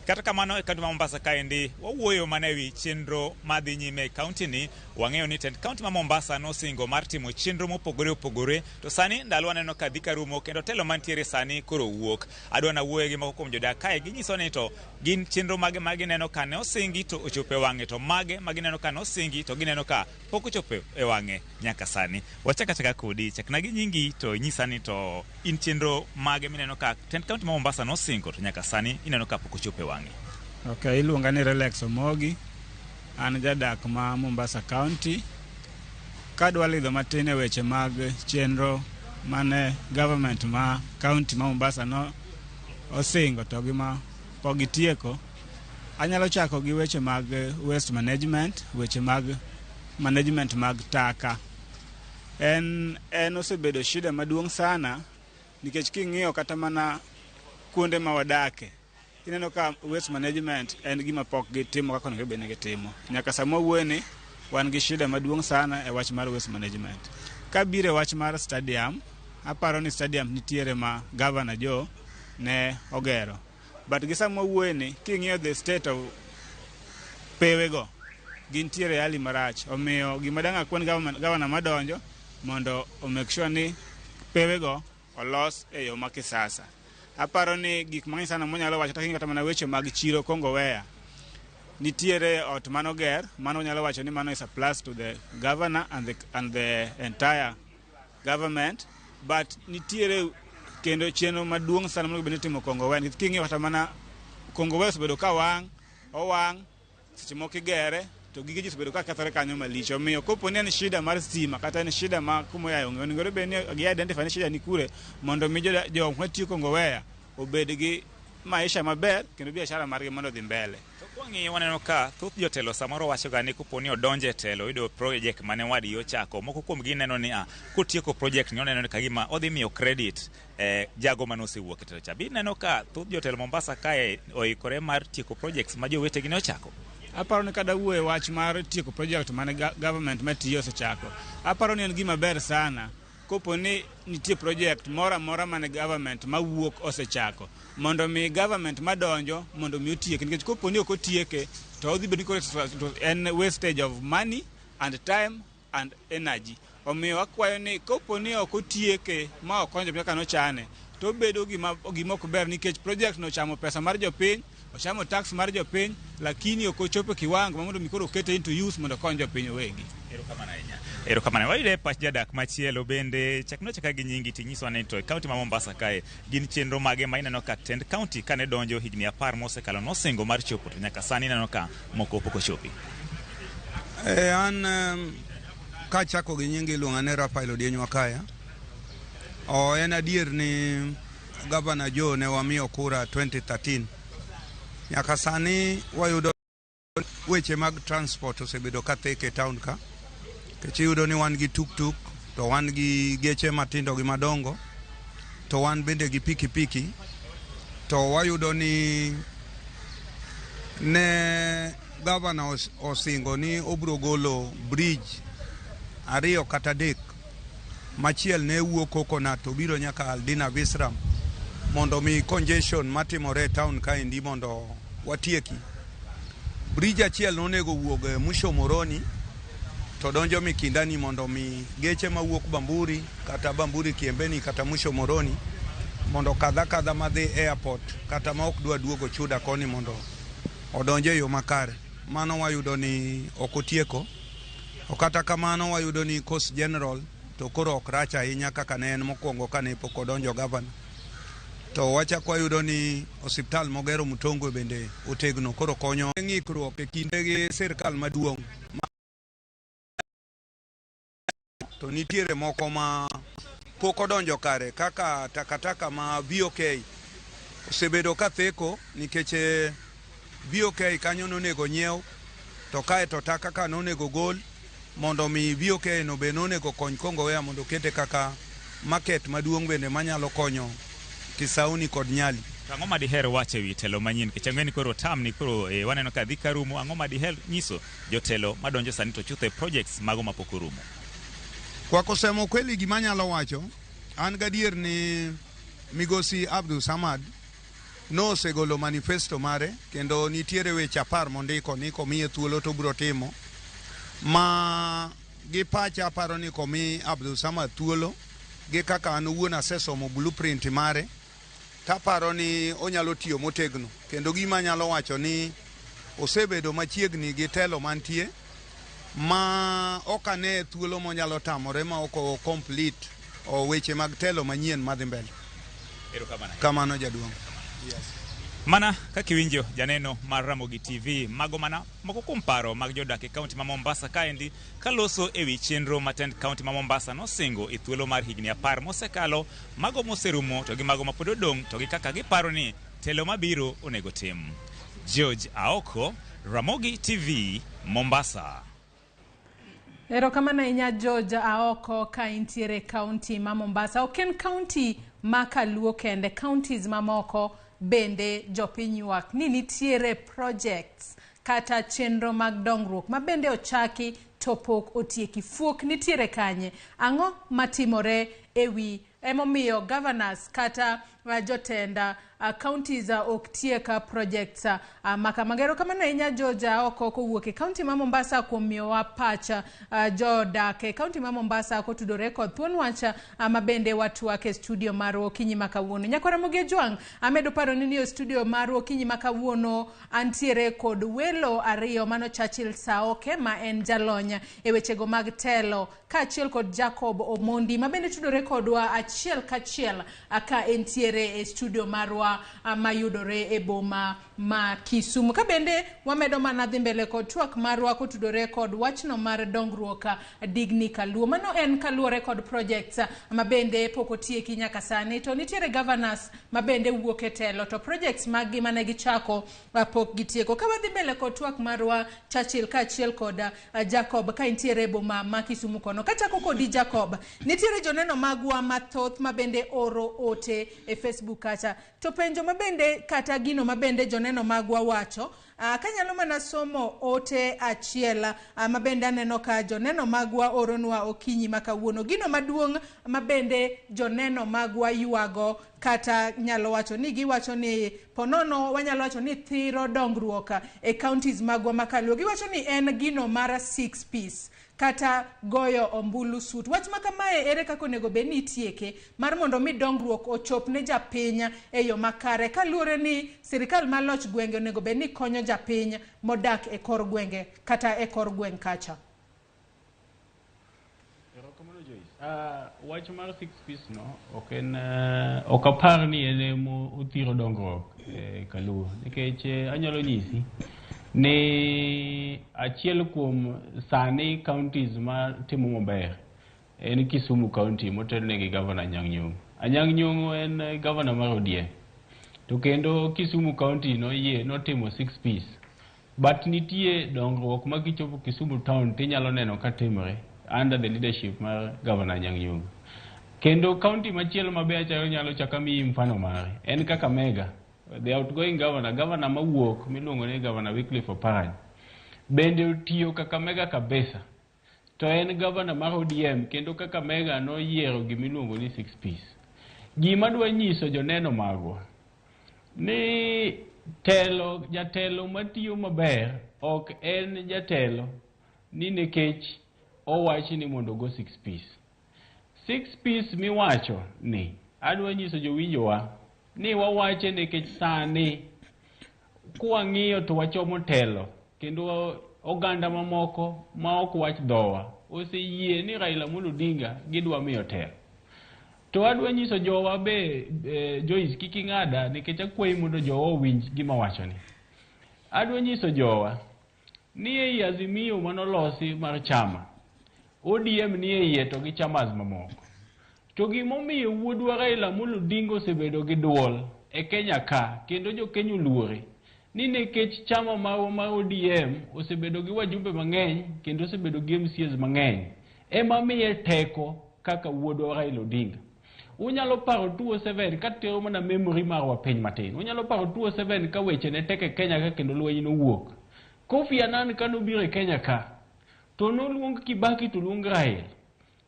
Kata kamano e kaunti ma Mombasa kaendi wawuoyo mana ewi chenro madhi nyime e kaunti ni. Wang'eyo ni tend kaunti ma Mombasa nosingo mar timo chenro mopogore opogore to sani ndalo aneno ka dhi karumo kendo telo mantiere sani koro wuok. Adwa nawuoye gi moko kuom jodak kae ginyiso ni to gin chenro mage ma gineno ka ne osingi to ochopo e wang'e to mage ma gineno ka ne osingi to gineno ka pok ochopo e wang'e nyaka sani. Wachak achaka kodi, chakna gi nyingi to inyisa ni to in chenro mage mineno ka tend kaunti ma Mombasa nosingo to nyaka sani ineno ka pok ochopo e wang'e. Ok, iluonga ni Relax Omogi. An jadak ma Mombasa County. Kadwa lidho matin e weche mag chenro mane government ma county ma Mombasa no osingo to gi ma pok gitieko, anyalo chako gi weche mag waste management, weche mag management mag taka. En, en osebedo shida maduong' sana nikech king'iyo kata mana kuonde ma wadake ineno ka waste management en gima pok gitimo kaka onego bed ni gitimo. Nyaka sama wawuoye ni wan gi shida maduong' sana e wach mar waste management. Kabiro e wach mar stadium, aparo ni stadium nitiere ma Governor Joe ne ogero. But gi sama wawuoye ni king'iyo the state of pewego gintiere e hali marach. Omiyo gima dang' akwan governor madonjo mondo o make sure ni pewego olos e yo ma kisasa. Aparo ni gik mang'eny sana monyalo wacho kata mana weche mag chiro Kongowea. Nitiere ot manoger, mano nyalo wacho ni mano is a plus to the governor and the entire government. But nitiere kendo chenro maduong' sana monego bed ni itimo Kongowea. Nikech king'iyo kata mana Kongowea osebedo ka wang', owang', seche moko igere to gige ji osebedo ka kethore kanyo malich. Omiyo kopo ni en shida mar stima kata en shida ma kumoyae onge, onego bed ni gi identify ni shida ni kure mondo mi jok matiyo Kongowea obed gi maisha maber kendo biashara margi mondo odhi mbele. To kwang'iyo waneno ka thoth jotelo samoro wacho ga ni kopo ni odonjo e telo oyudo project mane wadgi ochako, moko kuom gi neno ni kotieko project ni oneno ni kagima odhi miyo credit jago mane osewuok e telo cha. Be ineno ka thoth jotelo Mombasa kae oikore mar tieko projects ma jowetegi ne ochako? Aparo ni kada wuoyo e wach mar tieko project mane government matiyo osechako, aparo ni en gima ber sana kopo ni nitie project moro amora mane government mawuok osechako mondo mi government madonjo mondo mi otieke, nikech kopo ni ok otieke to odhi bedo ni koro en wastage of money and time and energy. Omiyo akwayo ni kopo ni ok otieke ma okonyo kaka nochane, to obedo gima ok ber nikech project no ochamo pesa mar jopiny, ochamo tax mar jopiny, lakini ok ochopo kiwango ma mondo mi koro okete into use mondo okony jopiny owegi. Erokamano ahinya. Erokamano. Wayude e pach jadak machielo bende chakno chaka gi nyingi tinyiswa ni to e kaunti ma Mombasa kae gin chenro mage ma ineno ka tend kaunti kane donjo higni 10 mosekalo nosingo mar chopo to nyaka sani ineno ka moko pok ochopi. An kachako gi nyingi iluonga ni Rafael Odieny Wakaya. En adier ni Governor Joe ne wamiyo kura 2013. Nyaka sani wayudo weche mag transport osebedo ka thek e town ka. Nikech iyudo ni wan gi tuk-tuk, to wan gi geche matindo gi madongo, to wan bende gi pikipiki, to wayudo ni ne governor osingo ni obiro golo bridge 2 kata 3 machiel ne wuok Coconut to biro nyaka Aldina Visram mondo mi congestion matimore e town kaendi mondo watieki. Bridge achiel nonego wuog Mushomoroni to donjo Mikindani mondo mi geche mawuok Bamburi kata Bamburi Kiembeni kata Mushomoroni mondo kadha kadha madhi airport kata ma ok dwa duogo Chuda koni mondo odonje e yo makare. Mano wayudo ni ok otieko. To kata kamano wayudo ni Coast General to koro ok rach ahinya kaka ne en mokwongo kane pok odonjo governor. To wachak wayudo ni osiptal mogero Mutongwe bende otegno koro konyo ng'ikruok e kinde gi sirkal maduong'. to nitiere moko ma pok odonjo kare kaka takataka ma VOK osebedo ka theko nikech VOK kanyo nonego nyiew to kae to taka ka nonego gol mondo mi VOK no be nonego kony Kongowea mondo okete kaka market maduong' bende manyalo konyo Kisauni kod Nyali. To ang'o ma diher wacho ewi telo manyien? Nikech ang'e ni koro term ni koro waneno ka dhi ka rumo. Ang'o ma diher nyiso jotelo madonjo sani to chutho e projects mago mapok orumo? Kwa kusema kweli, gima anyalo wacho, an gadier ni Migosi Abdul Samad nosegolo manifesto mare kendo nitiere weche 10 mondiko ni komiye thuolo to obiro timo ma gi pacha aparo ni komi Abdul Samad thuolo gi kaka an owuon asesomo blueprint mare taparo ni onyalo tiyo motegno kendo gima anyalo wacho ni osebedo machiegni gi telo mantie ma ok ane thuolo monyalo tamore ma ok o complete o weche mag telo manyien madhi mbele. Erokamano. Kamano jaduong'. Yes. Mana kaka iwinjo janeno mar Ramogi TV, mago mana moko kuom paro mag jodak e kaunti ma Mombasa kaendi kaloso ewi chenro ma tend kaunti ma Mombasa nosingo e thuolo mar higni 10 mosekalo, mago moserumo to gi mago mapod odong' to gi kaka giparo ni telo mabiro onego tim. George Aoko, Ramogi TV, Mombasa. Erokamano ahinya George Aoko ka intiere kaunti ma Mombasa. Ok en kaunti ma Kaluo kende, counties mamoko bende jopiny ywak ni nitiere projects kata chenro mag dongruok ma bende ochaki to pok otieki. Fuok nitiere kanye? Ang'o matimore ewi emomiyo governors kata jotend counties ok tiek projects makamago? Erokamano ahinya George Aoko kowuok e kaunti ma Mombasa kuom miyowa pach jodak e kaunti ma Mombasa kotudore kod thuon wach ma bende watwak e studio marwa okinyi ma kawuono. Nyakwa Ramogi Ojwang', amedo paro ni e studio marwa okinyi ma kawuono antiere kod welo ariyo, mano Churchill Saoke ma en jalony e wechego mag telo kaachiel kod Jacob Omondi ma bende tudore kodwa achiel kachiel ka entiere e studio marwa mayudore e boma ma Kisumu. Ka bende wamedo mana dhi mbele kod twak marwa kotudore kod wachno mar dongruok digni kaluo. Mano en kaluwore kod projects ma bende pok otieki nyaka sani, to nitiere governors ma bende wuok e telo to projects maggi mane gichako pok gitieko. Ka wadhi mbele kod twak marwa Churchill kaachiel kod Jacob ka intiere e boma ma Kisumu kono. Kachako kodi Jacob, nitiere joneno magwa mathoth ma bende oro ote e Facebook kacha. To penjo mabende kata gino mabende joneno magwa wacho, kanyalo mana somo ote achiel mabende aneno ka joneno magwa oronwa okinyi ma kawuono. Gino maduong' mabende joneno magwa ywago kata nyalo wacho ni giwacho ni ponono wanyalo wacho ni thiro dongruok e counties magwa makaluo. Giwacho ni en gino mar 6 piece kata goyo ombulu sut. Wach ma kamae ere kaka onego bed ni itieke mar mondo mi dongruok ochop ne japiny e yo makare, kaluwore ni sirikal mar loch gwenge onego bed ni konyo japiny modak e kor gwenge kata e kor gweng' kacha. Erokamano Joyce. Wach mar 6 piece no ok en ok apar ni en emo othiro dongruok e Kaluo, nikech anyalo nyisi ni achiel kuom sani counties ma timo maber en Kisumu County motelne gi Governor Anyang' Nyong'o. Anyang' Nyong'o en governor mar ODM. To kendo Kisumu County noyie notimo 6 piece. But nitie dongruok ma kichopo Kisumu town tinyalo neno ka timore under the leadership mar Governor Anyang' Nyong'o. Kendo county machielo mabe achako nyalo chako amiyi mfano mare en Kakamega. The outgoing governor, governor mawuok miluongo ni Governor Wycliffe Oparanya, bende otiyo Kakamega kabisa. To en governor mar ODM kendo Kakamega noyiero gimiluongo ni 6 piece. Gima dwa nyiso joneno magwa ni telo, jatelo matiyo maber ok en jatelo ni nikech owachi ni mondo ogo 6 piece. 6 piece miwacho ni adwa nyiso jowinjowa ni wawache nikech sani kwang'iyo to wachomo telo kendo oganda mamoko ma ok wach dhowa oseyie ni Raila Amolo Odinga gidwa miyo telo. To adwa nyiso jowa be Joyce kik ing'ada nikech akwayi mondo jowa owinj gima wachoni. Adwa nyiso jowa ni ei azimio manolosi mar chama ODM nie iye to gi chamas mamoko. To gimomiyo wuodwa Raila Amolo Odinga osebedo gi duol e Kenya ka kendo jo Kenya oluore ni nikech chama marwa mar ODM osebedo gi wajumbe mang'eny kendo osebedo gi MCAs mang'eny ema miye teko kaka wuodwa Raila Odinga. Unyalo paro 2007 katero mana memory marwa piny matin. Unyalo paro 2007 ka weche ne tek e Kenya ka kendo lweny nowuok. Kofi Annan kanobiro e Kenya ka to noluong Kibaki to luong Raila.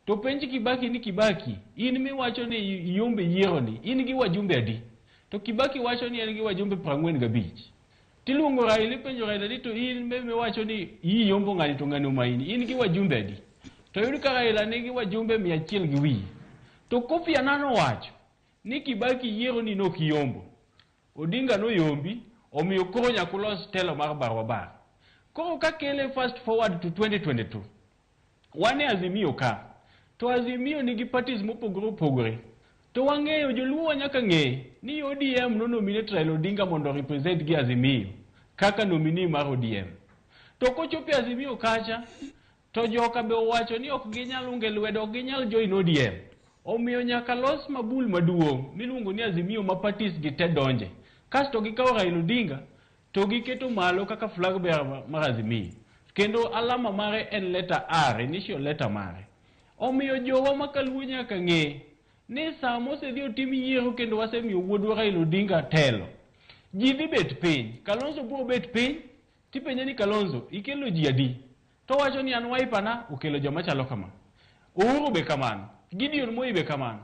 To penj Kibaki ni Kibaki, in miwacho ni iyombe yiero ni, in gi wajumbe adi? To Kibaki wacho ni en gi wajumbe 45. Tiluongo Raila ipenjo Raila ni to in be miwacho ni iyombo ng'ani to ng'ani omaini, in gi wajumbe adi? To yud ka Raila nigi wajumbe 100 gi wiye. To Kofi Annan owacho ni Kibaki yiero ni nok iyombo. Odinga noyombi, omiyo koro nyaka ulos telo mar barwa bar. Koro kakele fast forward to 2022, wan e Azimio ka, to Azimio nigi parties mopogore opogore. To wang'eyo joluo nyaka ng'e ni ODM no nominate Raila Odinga mondo represent gi Azimio kaka nominee mar ODM. To kochopo e Azimio kacha, to joka be owacho ni ok ginyal unge lwedo, ok ginyal join ODM. Omiyo nyaka los mabul maduong' miluongo ni Azimio ma parties gi te donje. Kasto gikawo Raila Odinga to giketo malo kaka flag bearer mar Azimio. Kendo alama mare en letter R, initial letter mare. Omiyo jowa makaluo nyaka ng'e ni sama osedhi otim yiero kendo wasemiyo wuodwa Raila Odinga telo, ji dhi bet piny. Kalonzo biro bet piny, tipenje ni Kalonzo, ikelo ji adi? To wacho ni an Wiper na okelo joma chalo kama. Uhuru be kamano, Gideon Moi be kamano,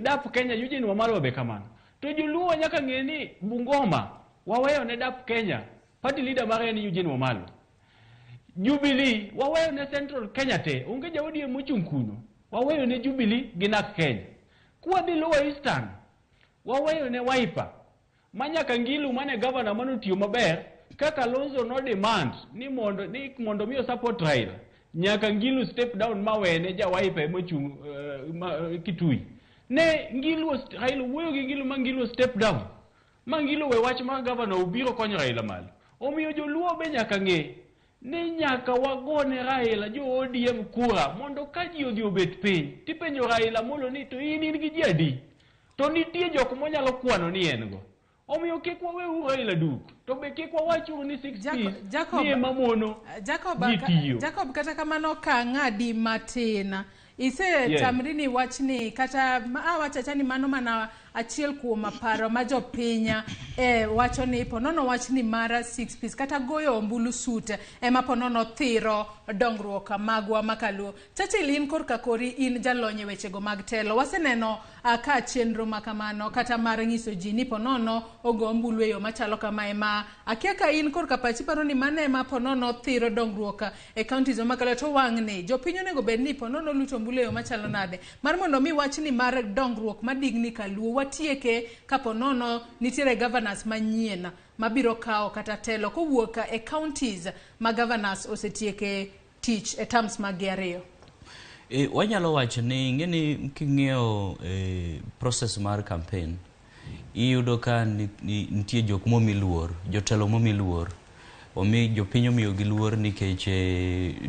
DAP Kenya Eugene Wamalwa be kamano. To joluo nyaka ng'e ni Bungoma waweyo ne DAP Kenya, party leader mare en Eugene Wamalwa. Jubilee waweyo ne Central Kenya te, onge ja ODM mochung' kuno. Waweyo ne Jubilee gi NARC Kenya. Kwadhi Lower Eastern, waweyo ne Wiper. Ma nyaka Ngilu mane governor manotiyo maber, kaka Kalonzo no demand ni mondo mi support Raila. Nyaka Ngilu step down mawene ja Wiper emochung' Kitui. Ne Ngilu Raila wuoyo gi Ngilu ma Ngilu step down. Ma Ngilu we wach mar governor obiro konyo Raila malo. Omiyo joluo be nyaka ng'e ni nyaka wagone Raila jo ODM kura mondo ka ji odhi obet piny tipenjo Raila Amolo ni to in gi ji adi? To nitie jok monyalo kwano ni en go. Omiyo kik waweuru Raila duk, to be kik wawachuru ni 6 ni ema mono ji tiyo. Jacob, kata kamano ka ng'adi matin, isetamri ni wachni kata awachacha ni mano mana achiel kuom paro ma jopiny wacho ni ponono wachni mar 6 piece kata goyo ombulu sut ema ponono thiro dongruok magwa makaluo. Churchill, in korka kori in jalony e wechego mag telo. Waseneno ka chenro makamano kata mar nyiso ji ni ponono ogo ombulu e yo machalo kama ema akia ka in korka pachi paro ni mano ema ponono thiro dongruok e counties makaluo to wang'ni jopiny onego bed ni ponono luto ombulu e yo machalo nade mar mondo mi wachni mar dongruok madigni kaluo watieke kaponono nitiere governors manyien mabiro kawo kata telo kowuok e counties ma governors osetieke tich e terms mag gi ariyo. Wanyalo wacho ni ing'eni king'iyo process mar campaign iyudo ka nitie jok momi luor, jotelo momi luor, omi jopiny omiyogi luor nikech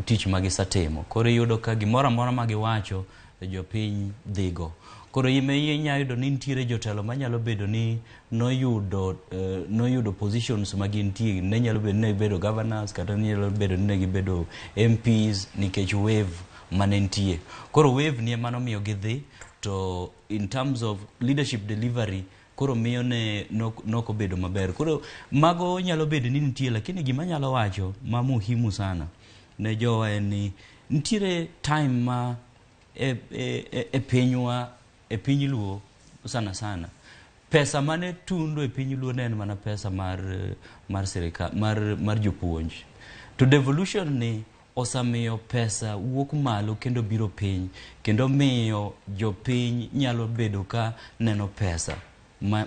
tich ma gisetimo. Koro iyudo ka gimoro amora ma giwacho jopiny dhigo. Koro inya yudo ni nitiere jotelo manyalo bedo ni noyudo positions ma gintie, ne nyalo bedo ni ne gibedo governors kata ne nyalo bedo ni ne gibedo MPs nikech wave mane nitie. Koro wave ni ema nomiyo gidhi, to in terms of leadership delivery koro miyo ne nok obedo maber. Koro mago nyalo bedo ni nitie, lakini gima anyalo wacho ma muhimu sana ne jowa en ni nitiere time ma e pinywa, e piny Luo sana sana pesa mane tundo e piny Luo ne en mana pesa mar sirikal mar jopuonj. To devolution ni osemiyo pesa wuok malo kendo biro piny, kendo miyo jopiny nyalo bedo ka neno pesa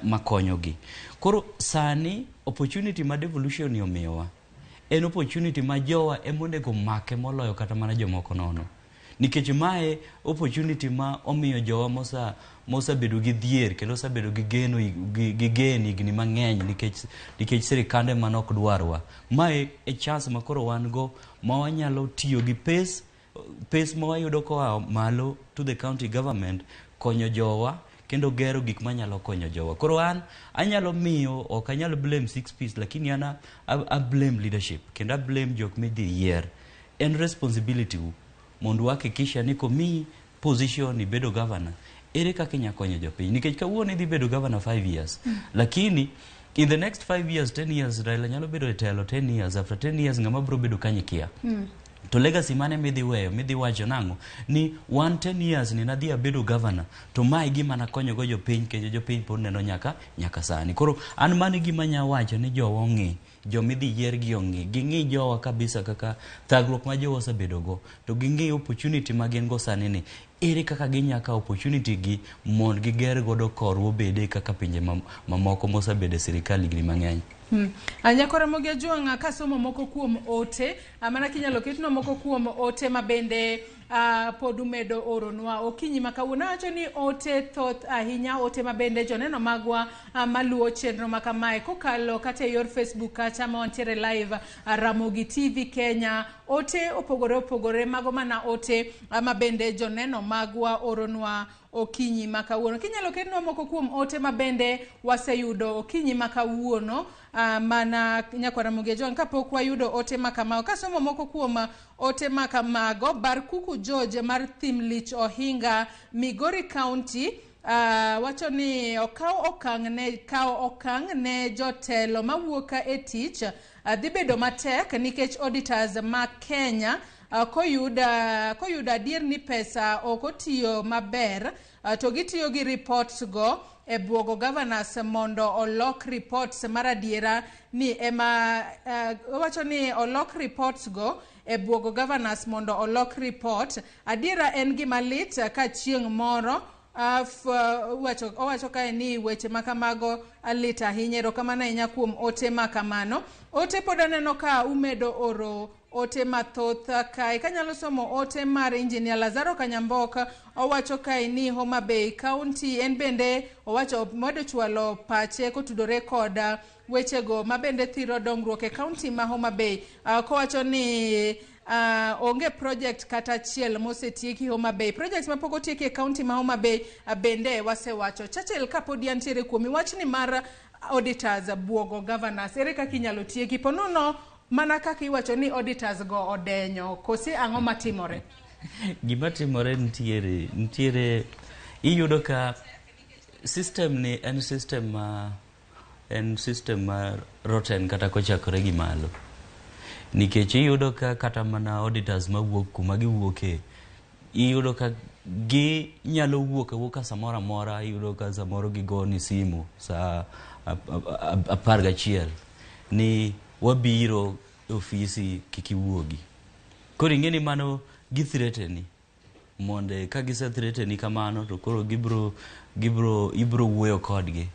makonyogi. Koro sani opportunity ma devolution ni omiyowa en opportunity ma jowa emonego make moloyo kata mana jomoko nono. Nikech mae opportunity ma omiyo jowa mosebedo gi dhier kendo osebedo gi geno gi gen higni mang'eny nikech sirikande mane ok dwarwa. Mae e chance ma koro wan go ma wanyalo tiyo gi pes Pes ma wayudo koa malo to the county government konyo jowa kendo gero gik manyalo konyo jowa. Koro an anyalo miyo, ok anyal blame six piece, lakini an a blame leadership kendo a blame jok midhi yier. En responsibility u mondo uhakikisha ni komiyi position ibedo governor, ere kaka inya konyo jopiny, nikech kawuono idhi bedo governor 5 years, lakini in the next 5 years, 10 years, Raila nyalo bedo e telo 10 years. After 10 years, ng'ama biro bedo kanyo ikia. To legacy mane midhi weyo, midhi wacho nang'o ni one 10 years ni nadhi abedo governor to mae gima nakonyogo jopiny, kendo jopiny pod neno nyaka sani. Koro an mano e gima anya wacho ni jowa ong'i, jomidhi yier gi ong'i, ging'i jowa kabisa, kaka thagruok ma jowa osebedogo, to ging'i opportunity ma gin go sani ni ere kaka ginya kawo opportunity gi mondo giger godo korwa obede kaka pinje mamoko mosebedo e sirikal higni mang'eny. Nyakora Ramogi Ajwang', kasomo moko kuom ote, mana kinyalo ketnwa moko kuom ote ma bende pod umedo oronwa okinyi ma kawuono. Awacho ni ote thoth ahinya, ote ma bende joneno magwa maluwo chenro ma kamae kokalo kata e yor Facebook kacha ma wantiere live, Ramogi TV Kenya. Ote opogore opogore, mago mana ote ma bende joneno magwa oronwa okinyi ma kawuono. Kinyalo ketnwa moko kuom ote ma bende waseyudo okinyi ma kawuono, mana nyakwara Ramogi Ajwang', kapok wayudo ote ma kamago. Kasomo moko kuom ote ma kamago, Barkuku George mar Thimlich Ohinga, Migori County, wacho ni okaw okang' ne kawo okang' ne jotelo mawuok e tich dhi bedo matek nikech auditors ma Kenya koyudo adier ni pesa ok otiyo maber, to gitiyo gi reports go e buogo governors mondo olok reports mar adiera ni ema owacho ni olok reports go e buogo governors mondo olok report adiera. En gima lit ka chieng' moro owacho kae ni weche ma kamago lit ahinya. Erokamano ahinya kuom ote ma kamano. Ote pod aneno ka umedo oro ote mathoth kae. Kanyalo somo ote mar Engineer Lazaro Kanyambok, owacho kae ni Homa Bay County, en bende owacho medo chwalo pache kotudore kod wechego mabende thiro dongruok e county ma Homa Bay, kowacho ni onge project kata achiel mosetieki Homa Bay. Project mapok otieki e county ma Homa Bay bende wasewacho. Churchill, kapod antiere kuomi, wachni mar auditors buogo governors, ere kaka inyalo tieki? Ponono mana kaka iwacho ni auditors go odenyo, kosi ang'o matimore? Gima timore nitiere, iyudo ka system ni en system ma rotten kata kochakore gi malo, nikech iyudo ka kata mana auditors mawuok kuma giwuoke, iyudo ka ginyalo wuok awuoka samoro amora. Iyudo ka samoro gigoni simu saa 11 ni wabiro e ofisi, kik iwuogi. Koro ing'e ni mano githreateni mondo ka gise-threateni kamano to koro gibro ibro wuoyo kodgi,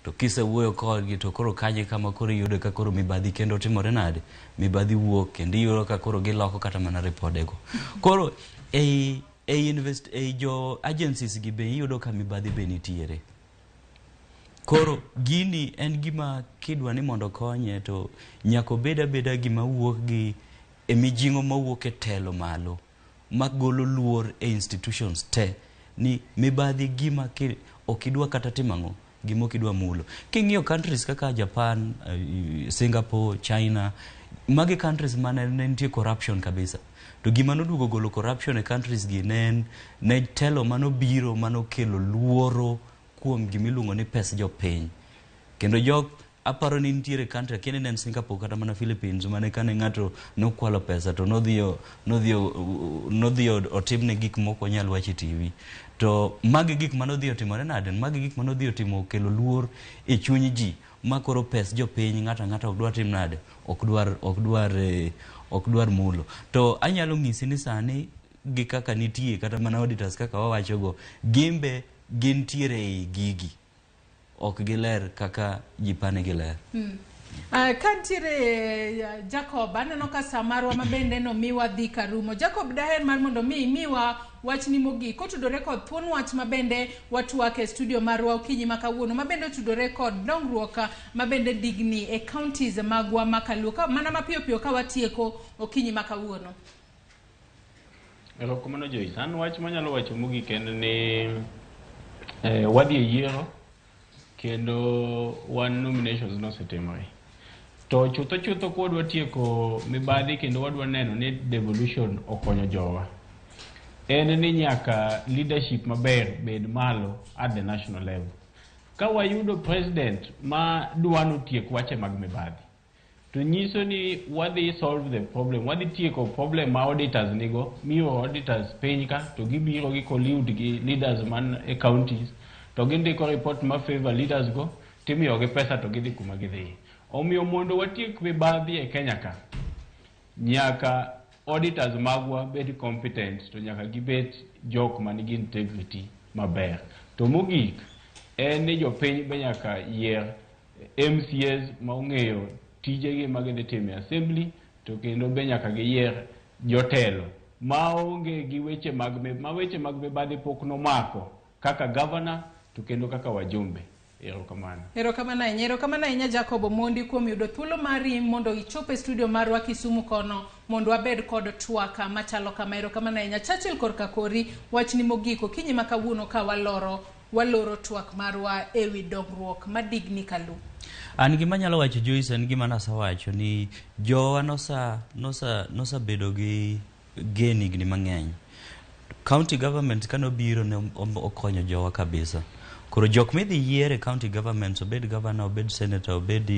to kisewuoyo kodgi to koro kanyo kama koro iyudo ka koro mibadhi kendo timore nade, mibadhi wuok kendo iyudo ka koro giloko kata mana ripodego. Koro ei jo agencies gi be iyudo ka mibadhi be nitiere. Koro gini en gima kidwa ni mondo konye to nyaka obed abeda gima wuok gi e mijing'o mawuok e telo malo magolo luor e institutions te ni mibadhi gima ok idwa kata timo ang'o, gima ok idwa mulo. King'iyo countries kaka Japan, Singapore, China, magi countries mane ne nitie corruption kabisa, to gima noduogo golo corruption e countries gi ne en ne telo manobiro manokelo luoro kuom gimiluongo ni pes jopiny. Kendo jok aparo ni nitiere country, akia ni ne en Singapore kata mana Philippines, mane kane ng'ato nokwalo pesa to nodhi otimne gik moko onyal wacho e TV. To magi gik manodhi otimore nade, magi gik manodhi otimo okelo luor e chuny ji ma koro pes jopiny ng'ato ang'ata ok dwar tim nade, ok dwar mulo. To anyalo ng'isi ni sani gi kaka nitie kata mana auditors kaka wawachogo, gimbe gintiere ei gigi, ok giler kaka ji pane giler. Ka ntiere Jacob, aneno ka sa marwa ma bende nomiwa dhi karumo. Jacob, daher mar mondo mi imiwa wachni mogik kotudore kod thuon wach ma bende watwak e studio marwa okinyi ma kawuono, ma bende otudore kod dongruok ma bende digni e counties magwa ma kaluo. Ka, mana mapiyo piyo ka watieko okinyi ma kawuono. Erokamano Joyce. An wach manyalo wacho mogik en ni wadhi e yiero kendo wan nominations nosetimore. To chutho chutho kwadwa tieko mibadhi kendo wadwa neno ni devolution okonyo jowa. En ni nyaka leadership maber bed malo at the national level. Ka wayudo president ma dwa notiek wache mag mibadhi, to nyiso ni wadhi solve the problem, wadhi tieko problem ma auditors nigo, miyo auditors piny ka to gibiro gi collude gi leaders man e counties to gindiko report ma favor leaders go timiyogi pesa to gidhi kuma gidhiye. Omiyo mondo watiek mibadhi e Kenya ka, nyaka auditors magwa bed competent to nyaka gibed jok manigi integrity maber. To mogik en ni jopiny be nyaka yier MCAs ma ong'eyo tijegi ma gidhi timo e assembly to kendo be nyaka giyier jotelo maonge gi weche mag ma weche mag mibadhi pok nomako kaka governor to kendo kaka wajumbe. Erokamano. Erokamano ahinya, erokamano ahinya Jacob Omondi kuom yudo thuolo mari mondo ichop e studio marwa Kisumu kono mondo wabed kod twak machalo kama. Erokamano ahinya. Churchill korka kori, wachni mogik okinyi ma kawuono ka waloro twak marwa ewi dongruok madigni kalu. An gima anyalo wacho Joyce en gima nasewacho ni jowa nosa bedo gi gen higni mang'eny. County government kanobiro ne okonyo jowa kabisa. Koro jok midhi yier e county governments, obed governor, obed senator, obed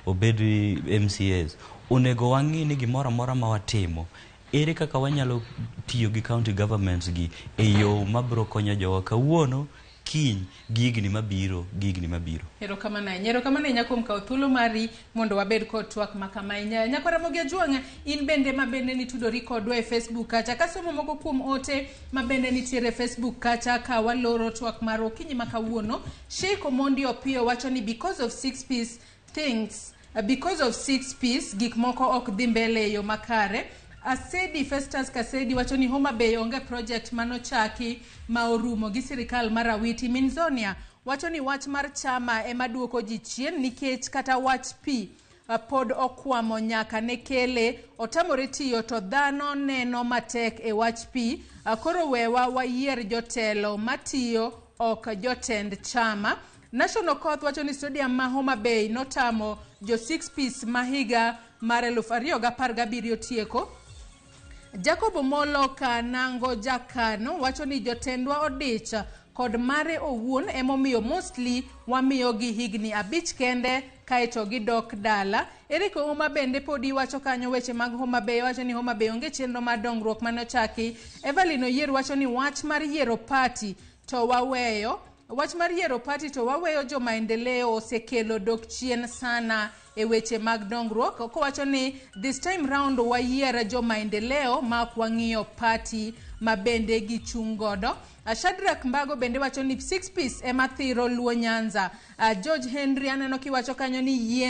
MCAs, onego wang'i ni gimoro amora ma watimo, ere kaka wanyalo tiyo gi county governments gi e yo mabiro konyo jowa kawuono, kiny, gi higni mabiro, gi higni mabiro. Erokamano ahinya, erokamano ahinya kuom kawo thuolo mari mondo wabed kod twak ma kama. Nyakwar Ramogi Ajwang', in bende ma bende nitudori kodwa e Facebook kacha, kasomo moko kuom ote ma bende nitiere e Facebook kacha ka waloro twak mar okinyi ma kawuono. Sheikh Omondi Opiyo wacho ni because of six piece things, because of six piece gik moko ok dhi mbele e yo makare. Asedi Festus Kasedi wacho ni Homa Bay onge project manochaki ma orumo gi sirikal mar Awiti. Minzonia wacho ni wach mar chama ema duoko ji chien nikech kata wach pi pod okwamo nyaka ne kele otamore tiyo to dhano neno matek e wach pi. Koro wewa wayier jotelo matiyo ok jotend chama. National Court wacho ni stadium ma Homa Bay notamo jo six piece ma higa mar 2017 tieko. Jacob Omolo Kanango Jakano wacho ni jotendwa odich kod mare owuon emomiyo mostly wamiyogi higni 5 kende kaeto gidok dala. Eric Ouma bende podi wacho kanyo weche mag Homa Bay, wacho ni Homa Bay onge chenro mar dongruok mane ochaki. Evelyn Oyier wacho ni wach mar yiero party to waweyo. Wach mar yiero party to waweyo jo maendeleo osekelo dok chien sana e weche mag dongruok. Kowacho ni this time round wayier jo maendeleo ma ok wang'iyo party ma bende gichung' godo. Shadrack Mbago bende wacho ni six piece ema thiro Luo Nyanza. George Henry aneno kiwacho kanyo ni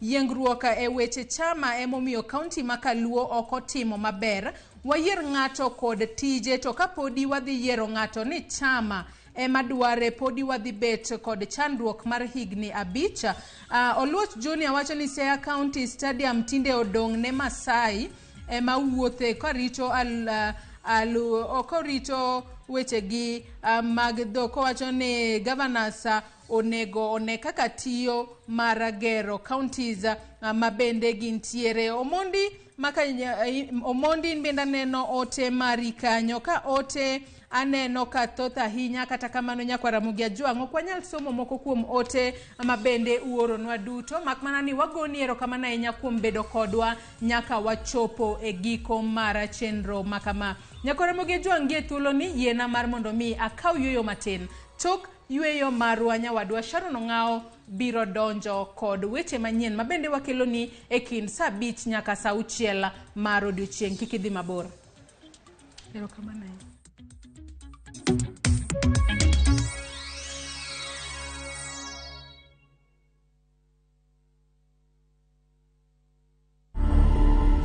yiengruok e weche chama emomiyo kaunti ma Kaluo ok otimo maber. Wayier ng'ato kod tije to kapodi wadhi yiero ng'ato ni chama ema dware podi wadhi bet kod chandruok mar higni 5. Oluoch Junior wacho ni Siaya County Stadium tinde odong' ne Masai ema wuothe karito korito wechegi mag dhok. Owacho ni governors onego one kaka tiyo mar gero counties ma bende gintiere. Omondi Omondi in bende aneno ote mari kanyo ka ote aneno ka thoth ahinya, kata kamano nyakwar Ramogi Ajwang' ok wanyal somo moko kuom ote ma bende uoronwa duto, mak mana ni wagoni erokamano ahinya kuom bedo kodwa nyaka wachopo e giko mar chenro ma kama. Nyakwar Ramogi Ajwang' gie thuolo ni yiena mar mondo mi akaw yueyo matin. Tok yueyo marwa nyawadwa Sharon Ong'ao biro donjo kod weche manyien ma bende wakeloni e kind saa 5 nyaka saa 6 mar odiochieng'. Kik idhi mabor. Erokamano ahinya.